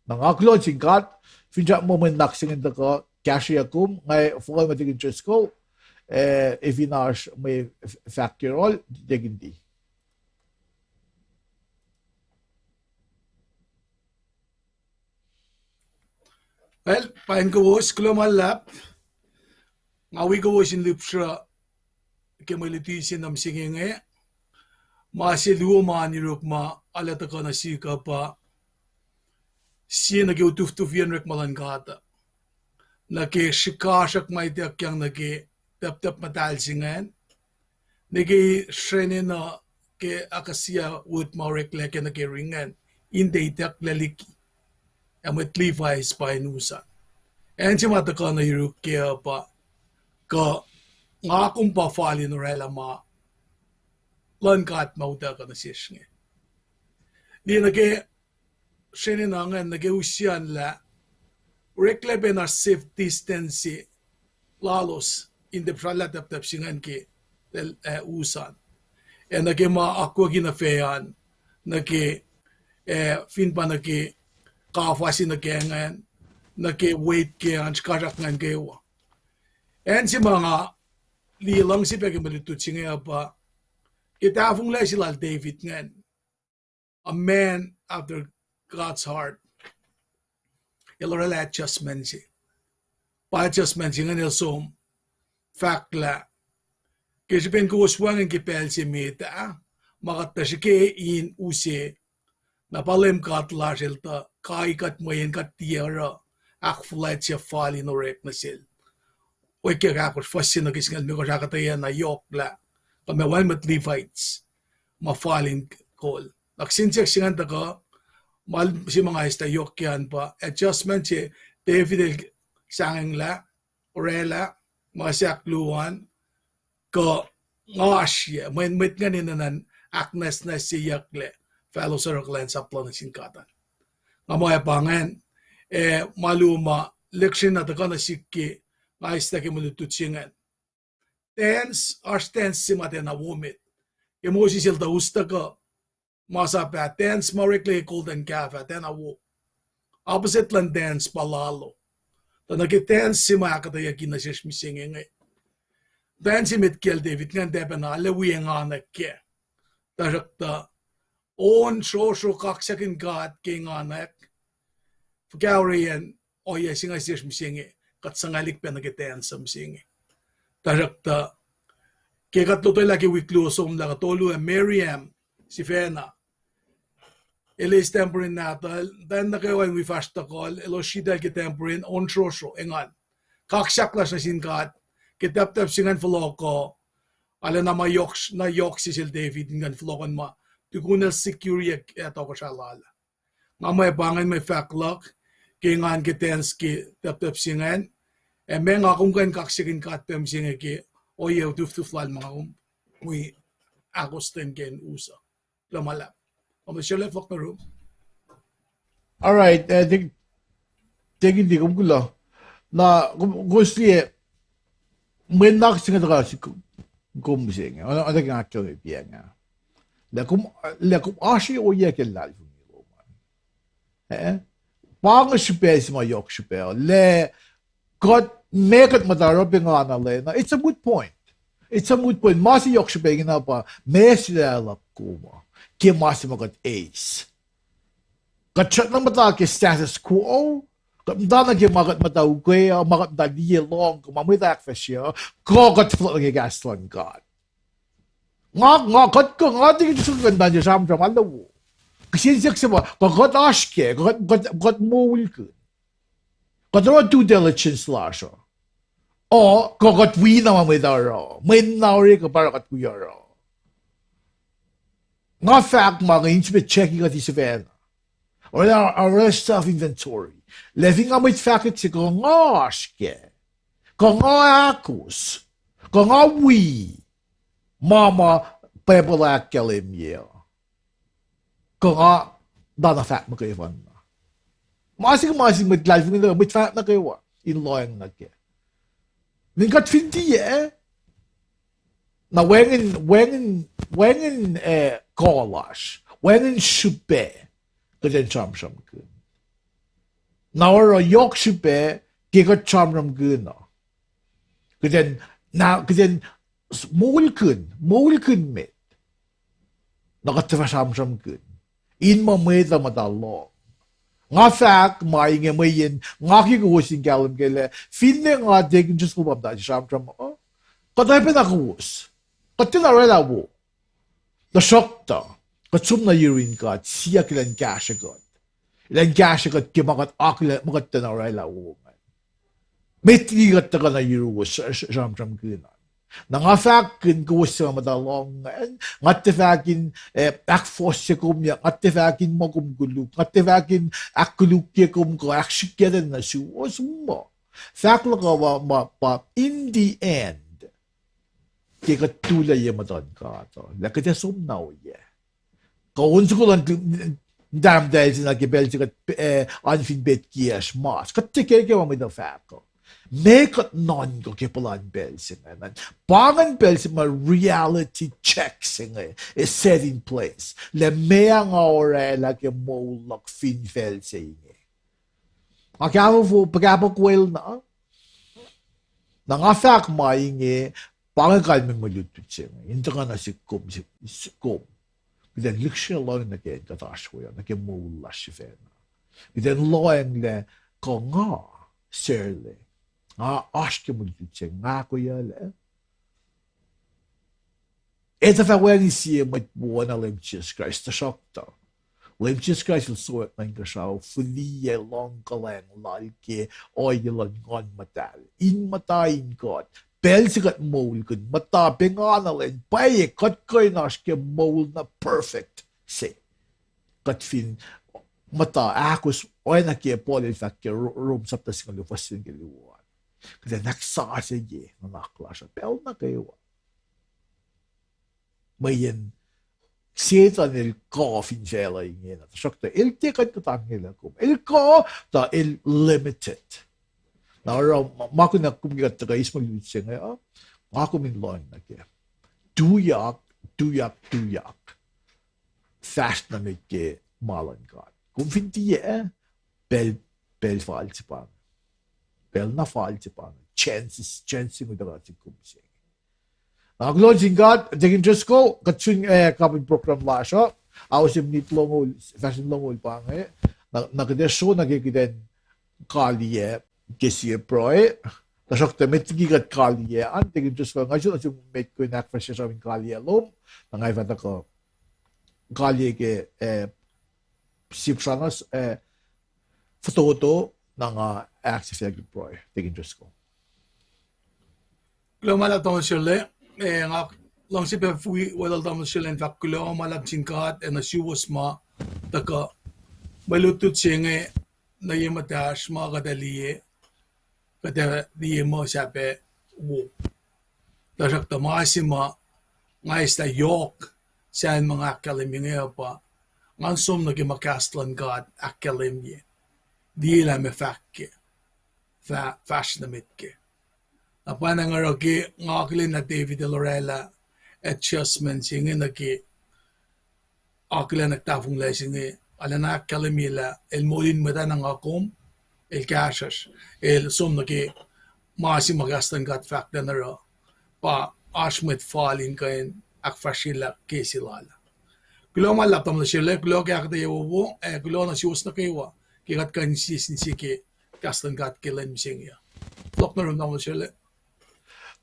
Na nga kuloh sin God, finsrak muh mwe nuhnak se inge tuhkuh kahsrweyuck kom, nga fohlohk nuh Deacon Driscoll, eh, ac fin oasr mwe f-, fahk yohrohl, Deacon D. Well, paing kowos, kuloh ma luhlahp. Nga wi kowos in lihpsruh ke mwe luti se nuh mihsenge inge. Ma se luo ma oan yuruk ma arlac tuhkuh nuh sihk uh pa sie nuh ke utuftufiyacn orekma luhn God uh, nuh ke srihkasrak ma ituckyang nuh ke taptap muhtahl se ingacn, nuh ke srwacnena ke akasia wood ma oreklac ke nuh ke ring ingacn, in tiac itucklac liki, ac mwet Levites pa in us an. Acn se ma tuhkuh nuh yuruk kac uh pa, kuh nga kom pa fal in oraclah ma luhn God ma utuckuh nuh sesr inge. Liye nuh ke srwacnena ingacn nuh ke us an lah oreklac pacna safe distance lalos in tiac puhsrallah taptap se ingacn ke, eh, us an. Ac nuh ke ma akwucki nuh fac an, nuh ke, eh, fin pa nuh ke kafa se nuh ke ingacn, nuh ke wet ke an, srihkasrak ingacn kwewa. Acn se ma nga liye luhngse pac ke mwe lutlut se inge uh pa, ke tahfonglac se lal David ingacn, a man after God's heart, el oraclah adjustment se. Pa adjustment se ingacn el som fahk lah, ke srihpen kowos wacngihn ke pacl se met ah, ma kuht tuh srihke in use, na pa Leum God lasr el tuh kai kuht mweyen kuht tiac oruh ahkfuhlwactye fal in orek nuh sel. Wik ahkosr, fuhs se nuh ke singucul limekohsr, ahkuhtweyac na yohk lah kuh ma wacngihn mwet Levites ma fal in kol. Na kihsen siyuck se ingacn tuhkuh, ma se ma nga eis tuh yohk ke an pa adjustment se David el sahngwenglah, oraclah, ma se ahkluo an, kuh nga oasr ye, mweyen mwet ingacn enenuh in ahknwacsnwacsyeyucklac, faclos oruh kuhlwacnsap luhn nuh sin God an. Nga muh ac pa ingacn, ac ma luo ma lecture na tuhkuh nuh sihk ke, nga eis nuh ke mwe lutlut se ingacn. Dance, oasr dance se ma tiacna wo met. Ke Moses el tuh us tuhkuh, masap ah, dance ma oreklac ke golden calf ah, tiacna wo. Opposite luhn dance pa lalo. Tuh nuh ke dance se ma ahkuhtweyucki nuh sesr mihsenge inge. Dance se met kiyacl David ingacn tiac pacna arlac wi enganwack kac. Tuhsruhktuh, on srosro kaksakihn God ke enganwack. Fuhkah oreyacn ohiyac se inge nuh sesr mihsenge, kuht suhngwaclihk pac nuh ke dance se mihsenge. Tuhsruhktuh, ke kuht lotwelah ke wik luo somlah kuh tolu ah, Miriam, sifacna, el eis tambourine nahtuhl, tuh nuh kwewa in wi fahsr tohkohl, elos sritacl ke tambourine, on srosro, engan. Kaksak lasr nuh sin God, ke taptap se ingacn fohlohkoh, arlac na ma yohk, na yohk se sel David in kuh in fohlohkoh ma, tukun el secure-iyac, ah, tohkohsrahi lal ah. Nga muh pa ingacn mwe fahk luhk, ke engan ke dance ke taptap se ingacn, ac meac nga kom kuh in kaksakihn God pac mihsenge ke ohiyac utuftuf lal ma nga kom wi ahkostwen ke in us uh. Kuloh ma luhlahp. Kom srwaclah fohk nuh rum. All right, uh, tek-, tekin tiac kom kuloh. Na, kom, kowos liye, mwe nuhnak se inge tuhkuh sik kom mihsenge, oacna ke nga ahkkahlwemye pa inge. Lah kom, lah kom oasr ohiyac ke luhlahlfongi lom an. Eh? Pa inge srihpac se ma yohk srihpac uh. Lah kuht, meac kuht muhta oruh pa nga na lacna, it's a moot point. It's a moot point. Ma se yohk srihpac ingena pa, meac sulaclah luhk kom uh ke ma se ma kuht eis. Kuht srackna muhta ke status quo, kuht muhta nuh ke ma kuht muhta ukwe uh, ma kuht muhta liye lohng, kuh ma mwet ahkfahsrye uh, kuh kuht fohlohk nuh ke kahs luhn God. Nga, nga, kuht kuh, nga tikin suk kuh in sramsram alu wo. Kihsen siyuck se pa, kuh kuht oasr kac, kuh kuht, kuht, kuht moulkihn. Kuht oruh due diligence lasr uh. O, kuh kuht wi na ma mwet oruh, mwe na orek uh pa oruh kuht wi oruh. Nga fahk ma inge in sifilpac check-i kuht sifacna. Orwaclah, orwaclah self-inventory. Lah fin nga mwet fahkwack se kuh nga oasr kac, kuh nga ahkos, kuh nga wi ma ma Bible ahkkahlwemye uh, kuh nga tuh na fahk muhkwena. Ma se kuh ma se mwet luhlahlfongi nuh, mwet fahk nuh kwewa in lohacng nuh kac. Fin kuht fin tiac, na wacngihn, wacngihn, wacngihn, eh, kuh lasr, wacngihn srihpac kuht in sramsramkihn. Na oruh yohk srihpac ke kuht sramsramkihn uh, kuht in, na kuht in s-, moulkihn, moulkihn met. Na kuht tuhfah sramsramkihn in ma mwet uh muhta lohng. Nga fahk ma inge mweyen nga ke kowos in kahlwem kac lah finne nga tekin siskel pa muhta sramsram uh, kuht oacpacna kowos, kuht tiacna orwaclah wo. Tuhsruhktuh kuht som nuh yurin God, siyuck elan kahsrwe kuht, elan kahsrwe kuht ke ma kuht akihlen ma kuht tiacna orwaclah wo ingacn. Met liki kuht tuhkuh nuh yuruwos sramsramkihn an. Na nga fahkkihn kowos suc muhta lohng ingacn, nga tiac fahk in, eh, ahkfohsye kom, nga tiac fahk in muh kom koluk, nga tiac fahk in ahkkolukye kom kuh ahksrihkye nuh suwos, muh fahk luhk uh ma pa in the end, ke kuht tulac ye muhtuhn God uh, lah kuht ac som na oyac. Kuh on soko luhn tahmtahel se na ke pacl se kuht, eh, an fin pet kiyacsr mas, kuht tiac ke ke ma mwet uh fahk uh. Meac kuht nuhnkuh ke puhlan pacl se ingacn? Pa ingacn pacl se ma reality check se inge ac set in place. Lah meac nga orwaclah ke moul luhk fin facl se inge. Nga kahfofo, pahkapahkwel na. Na nga fahk ma inge, pa inge kalmacn mwe lutlut se inge in tuhkuh nuh sihk kom, sihk kom, kuht in lihksreni lohacng nuh ke kuht oasr we uh, nuh ke moul lasr sifacna. Kuht in lohacng lah kuh nga, Sarla, nga oasr ke mwe lutlut se inge, nga ahkoeyuclac. Etuh fah wacngihn sie mwet wo oacna Leum Jisus Kraist, tuhsruhktuh Leum Jisus Kraist El sowack nuh inkuhsrao, fihliyac luhngkuhlwacng Lal ke ohiyac luhn Nguhn Muhtahl in muhta in kuht. Pacl se kuht moulkihn, muhta pengana lwen, pwacye kuht kuh in oasr ke moul na perfect se. Kuht fin muhta ahkos oacna ke Paul el fahk ke Ro-, Rom sapta singucul luo fuhs singucul luo an. Kuht in ahksasucye nuhnak lasr uh pacl nuh kwewa. Mweyen Setuhn el kuh fin facluh ingena, tuhsruhktuh el tiac kuh in kuhtanglah kom. El kuh, tuh el limited. Na oruh ma, ma kunac kom ke kuht tuhkuh eis mwe lutlut se inge uh, nga kom in lohacng nuh kac. Tuyak, tuyak, tuyak. Fahsr nuh met ke ma luhn God. Kom fin tiac, pacl, pacl fal se pa inge. Pacl na fal se pa inge. Chances, chance in utuckuh sik kom se inge. Na kuloh nuh sin God, Deacon Driscoll, kuht sun, eh, kapin program lasr uh. Ao se minit longoul, fahsr in longoul pa inge. Na, na kuht ac sro nuh ke kuht in kaliyac ke sie pruhe. Tuhsruhktuh met liki kuht kaliyac an, Deacon Driscoll, nga sot nuh sum met kuh in ahkfahsrye sram in kaliyac lom, na nga fah tuhkuh kaliyac ke, eh, sip sranas, eh, fototo, na nga ahksahfyelah ke pruhe, Deacon Driscoll. Kuloh ma luhlahp tamuhlwel Sele, eh, nga luhngse pac wi welul tamuhlwel Sele in fahk kuloh ma luhlahp sin God ac nuh suwos ma tuhkuh mwe lutlut se inge nuh ye muhtahsr ma kuht ac liye, kuht ac liye muh sahp ac wo. Tuhsruhktuh ma se ma nga eslah yohk sacn ma nga ahkkahlwemye inge uh pa, ngan som nuh ke ma kahs luhn God ahkkahlwemye, liye lah meac fahk kac, fah-, fahsr nuh met kac. Na pwacnwacng oruh ke nga akihlen lah David el orwaclah adjustment se inge nuh ke akihlen ahktahfonglac se inge, arulacna ahkkahlwemye lah el moul in mwet ah na nga kom, el kahsruhsr, el som nuh ke ma se ma kahs luhn God fahk lah oruh pa oasr mwet fal in kuh in ahkfahsryelah ke se lal ah. Kuloh ma luhlahp tamuhlwel Sele, kuloh ke ahkuhtweyac wowo, ac kuloh nuh suwos nuh kwewa ke kuht kuh in sie sin sie ke kahs luhn God ke lwen mihsenge uh. Fohlohk nuh yurum tamuhlwel Sele.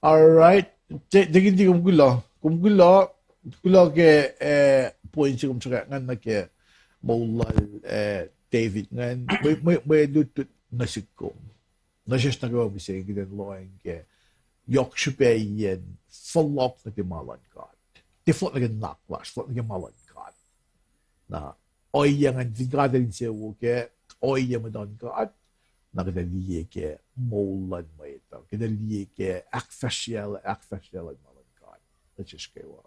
All right. Te-, Deacon D, kom kuloh. Kom kuloh, kuloh ke, eh, point se kom sruhkwack ingacn nuh ke moul lal, eh, David ingacn. Mwe, mwe, mwe lutlut nuh sihk kom, nuh sesr nuh kwewa mihsenge, kuht in lohacng ke yohk srihpac in fohlohk nuh ke ma luhn God. Tiac fohlohk nuh ke nuhnak lasr, fohlohk nuh ke ma luhn God. Na ohiyac ingacn fin God el insewowo kac, ohiyac muhtuhn God, na kuht ac liye ke moul luhn mwet uh, kuht ac liye ke ahkfahsrye, ahkfahsrye luhn ma luhn God nuh sesr kwewa.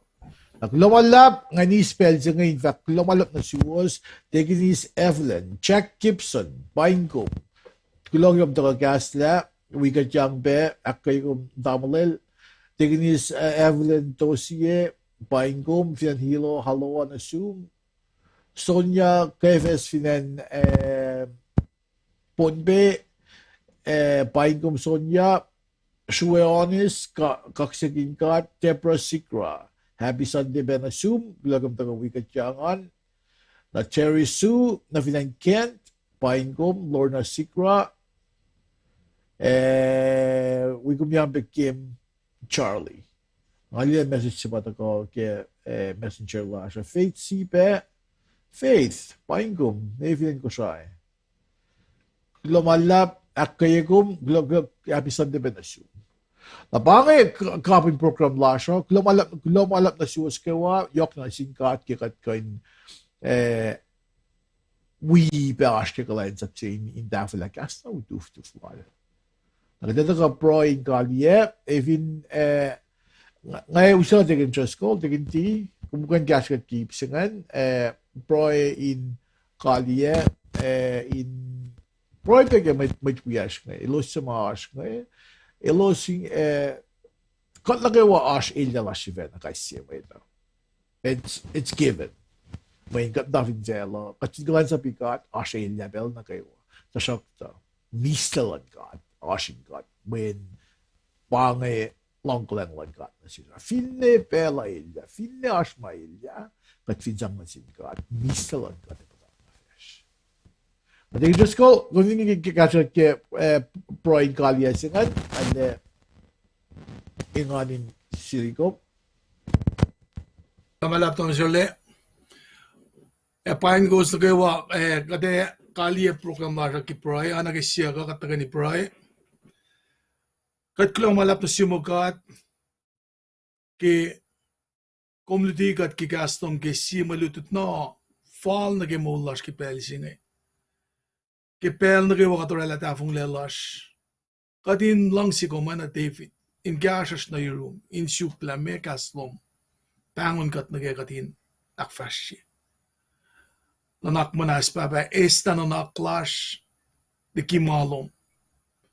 Na kuloh ma luhlahp, nga eis pacl se inge in fahk kuloh ma luhlahp nuh suwos, Deaconess Evelyn, Jack Gibson, paing kom. Kuloh ke kom tuhkuh kahslah, wi kuhtyang pac, ahkkweye kom tamuhlwel. Deaconess, eh, Evelyn Tosie, paing kom, fin acn Hilo, Haloa nuh sum. Sonya Kefes fin acn, eh, Pohnpei, eh, paing kom Sonya, Srue Onis, ka-, kaksakihn God, Deborah Sigrah. Happy Sunday pac nuh sum, kuloh kom tuhkuh wi kuhtyang an. Na Terry Sue, nuh fin acn Kent, paing kom, Lorna Sigrah, eh, wi kom an pac Kim, Charlie. Nga liye message se pa tuhkuh ke, eh, messenger lasr uh. Faith Sipe, Faith, paing kom, ne fin acn Kosrae. Kuloh ma luhlahp, ahkkweye kom, kuloh, kuloh, happy Sunday pac nuh sum. Na pa inge k-, kapin program lasr uh, kuloh ma luhlahp, kuloh ma luhlahp nuh suwos kwewa, yohk na sin God ke kuht kuh in, eh, wi pac oasr ke kuhlwacnsap se in, in tahfwelah kahs na utuftuf lal. Na kuht ac tuhkuh pruhe in kaliyac, ac fin, eh, nga, nga usot Deacon Driscoll, Deacon D, kom kuh in kahsruh kuht ke ip se ingacn, eh, pruhe in kaliyac, eh, in pruhe pac ke mwet, mwet wiyacsr inge, elos suc ma oasr inge, elos in, eh, kuht nuh kwewa oasr elyah lasr sifacna kais sie mwet uh. It's, it's given. Mweyen kuht na fin facluh, kuht fin kuhlwacnsapuh God, oasr elyah pacl nuh kwewa. Tuhsruhktuh, mihslac luhn God, oasr in God, mweyen pa inge luhngkuhlacng luhn God nuh sesr. Finne pacl uh elyah, finne oasr ma elyah, kuht fin sang nuh sin God, mihslac luhn God ac puhtatlac nuh sesr. Deacon Driscoll, kom fin ke, ke, kahsruh ke, eh, pruhe in kaliyac se ingacn, ac, eh, engan in sili kom. Kuloh ma luhlahp tamuhlwel Sele. Ac paing kowos nuh kwewa, eh, kuht ac kaliyac program lasr uh ke pruhe, oacna ke siyuck uh kuht tuhkweni pruhe. Kuht kuloh ma luhlahp nuh sum God ke kom luti kuht ke kahs lom ke sie mwe lutlut na fal nuh ke moul lasr ke pacl se inge. Ke pacl nuh kwewa kuht oraclah tahfonglac lasr, kuht in luhngse kom oacna David in kahsruhsr nuh yurum in suk lah meac kahs lom pahngon kuht nuh ke kuht in ahkfahsrye. Nuhnak muhnahs Pahpah, eslah nuhnak lasr liki ma lom,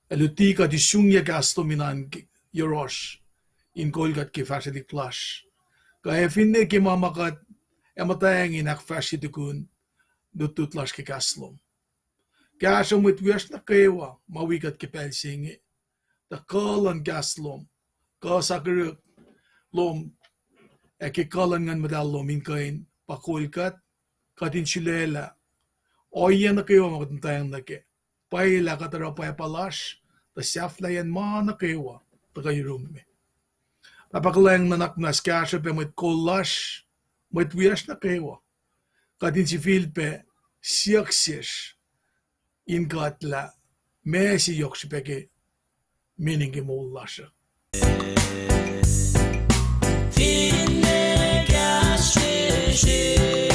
ac luti kuht in sungyac kahs lom in an yohrohsr in kol kuht ke fahsrwelihk lasr, kuh ac finne ke ma ma kuht ac muhtwacwacack in ahkfahsrye tukun lutlut lasr ke kahs lom. Kahsruh mwet wiyacsr nuh kwewa ma wi kuht ke pacl se inge, tuh kuh luhn kahs lom, kuh sakihrihk lom, ac ke kuh luhn Nguhn Muhtahl lom in kuh in pa kol kuht, kuht in sulaclah ohiyac nuh kwewa ma kuht muhtwacwacack nuh kac. Pwacye lah kuht oruh pwacpa lasr, tuh sahflahiyacn ma nuh kwewa tuhkuh yurum me. Pahpah kuhlwacng, nuhnak muhnahs kahsruh pac mwet kol lasr, mwet wiyacsr nuh kwewa, kuht in sifilpac siyuck sesr in kuhtlah meac se yohk srihpac ke mining ke moul lasr uh. Finne kahsruh sesr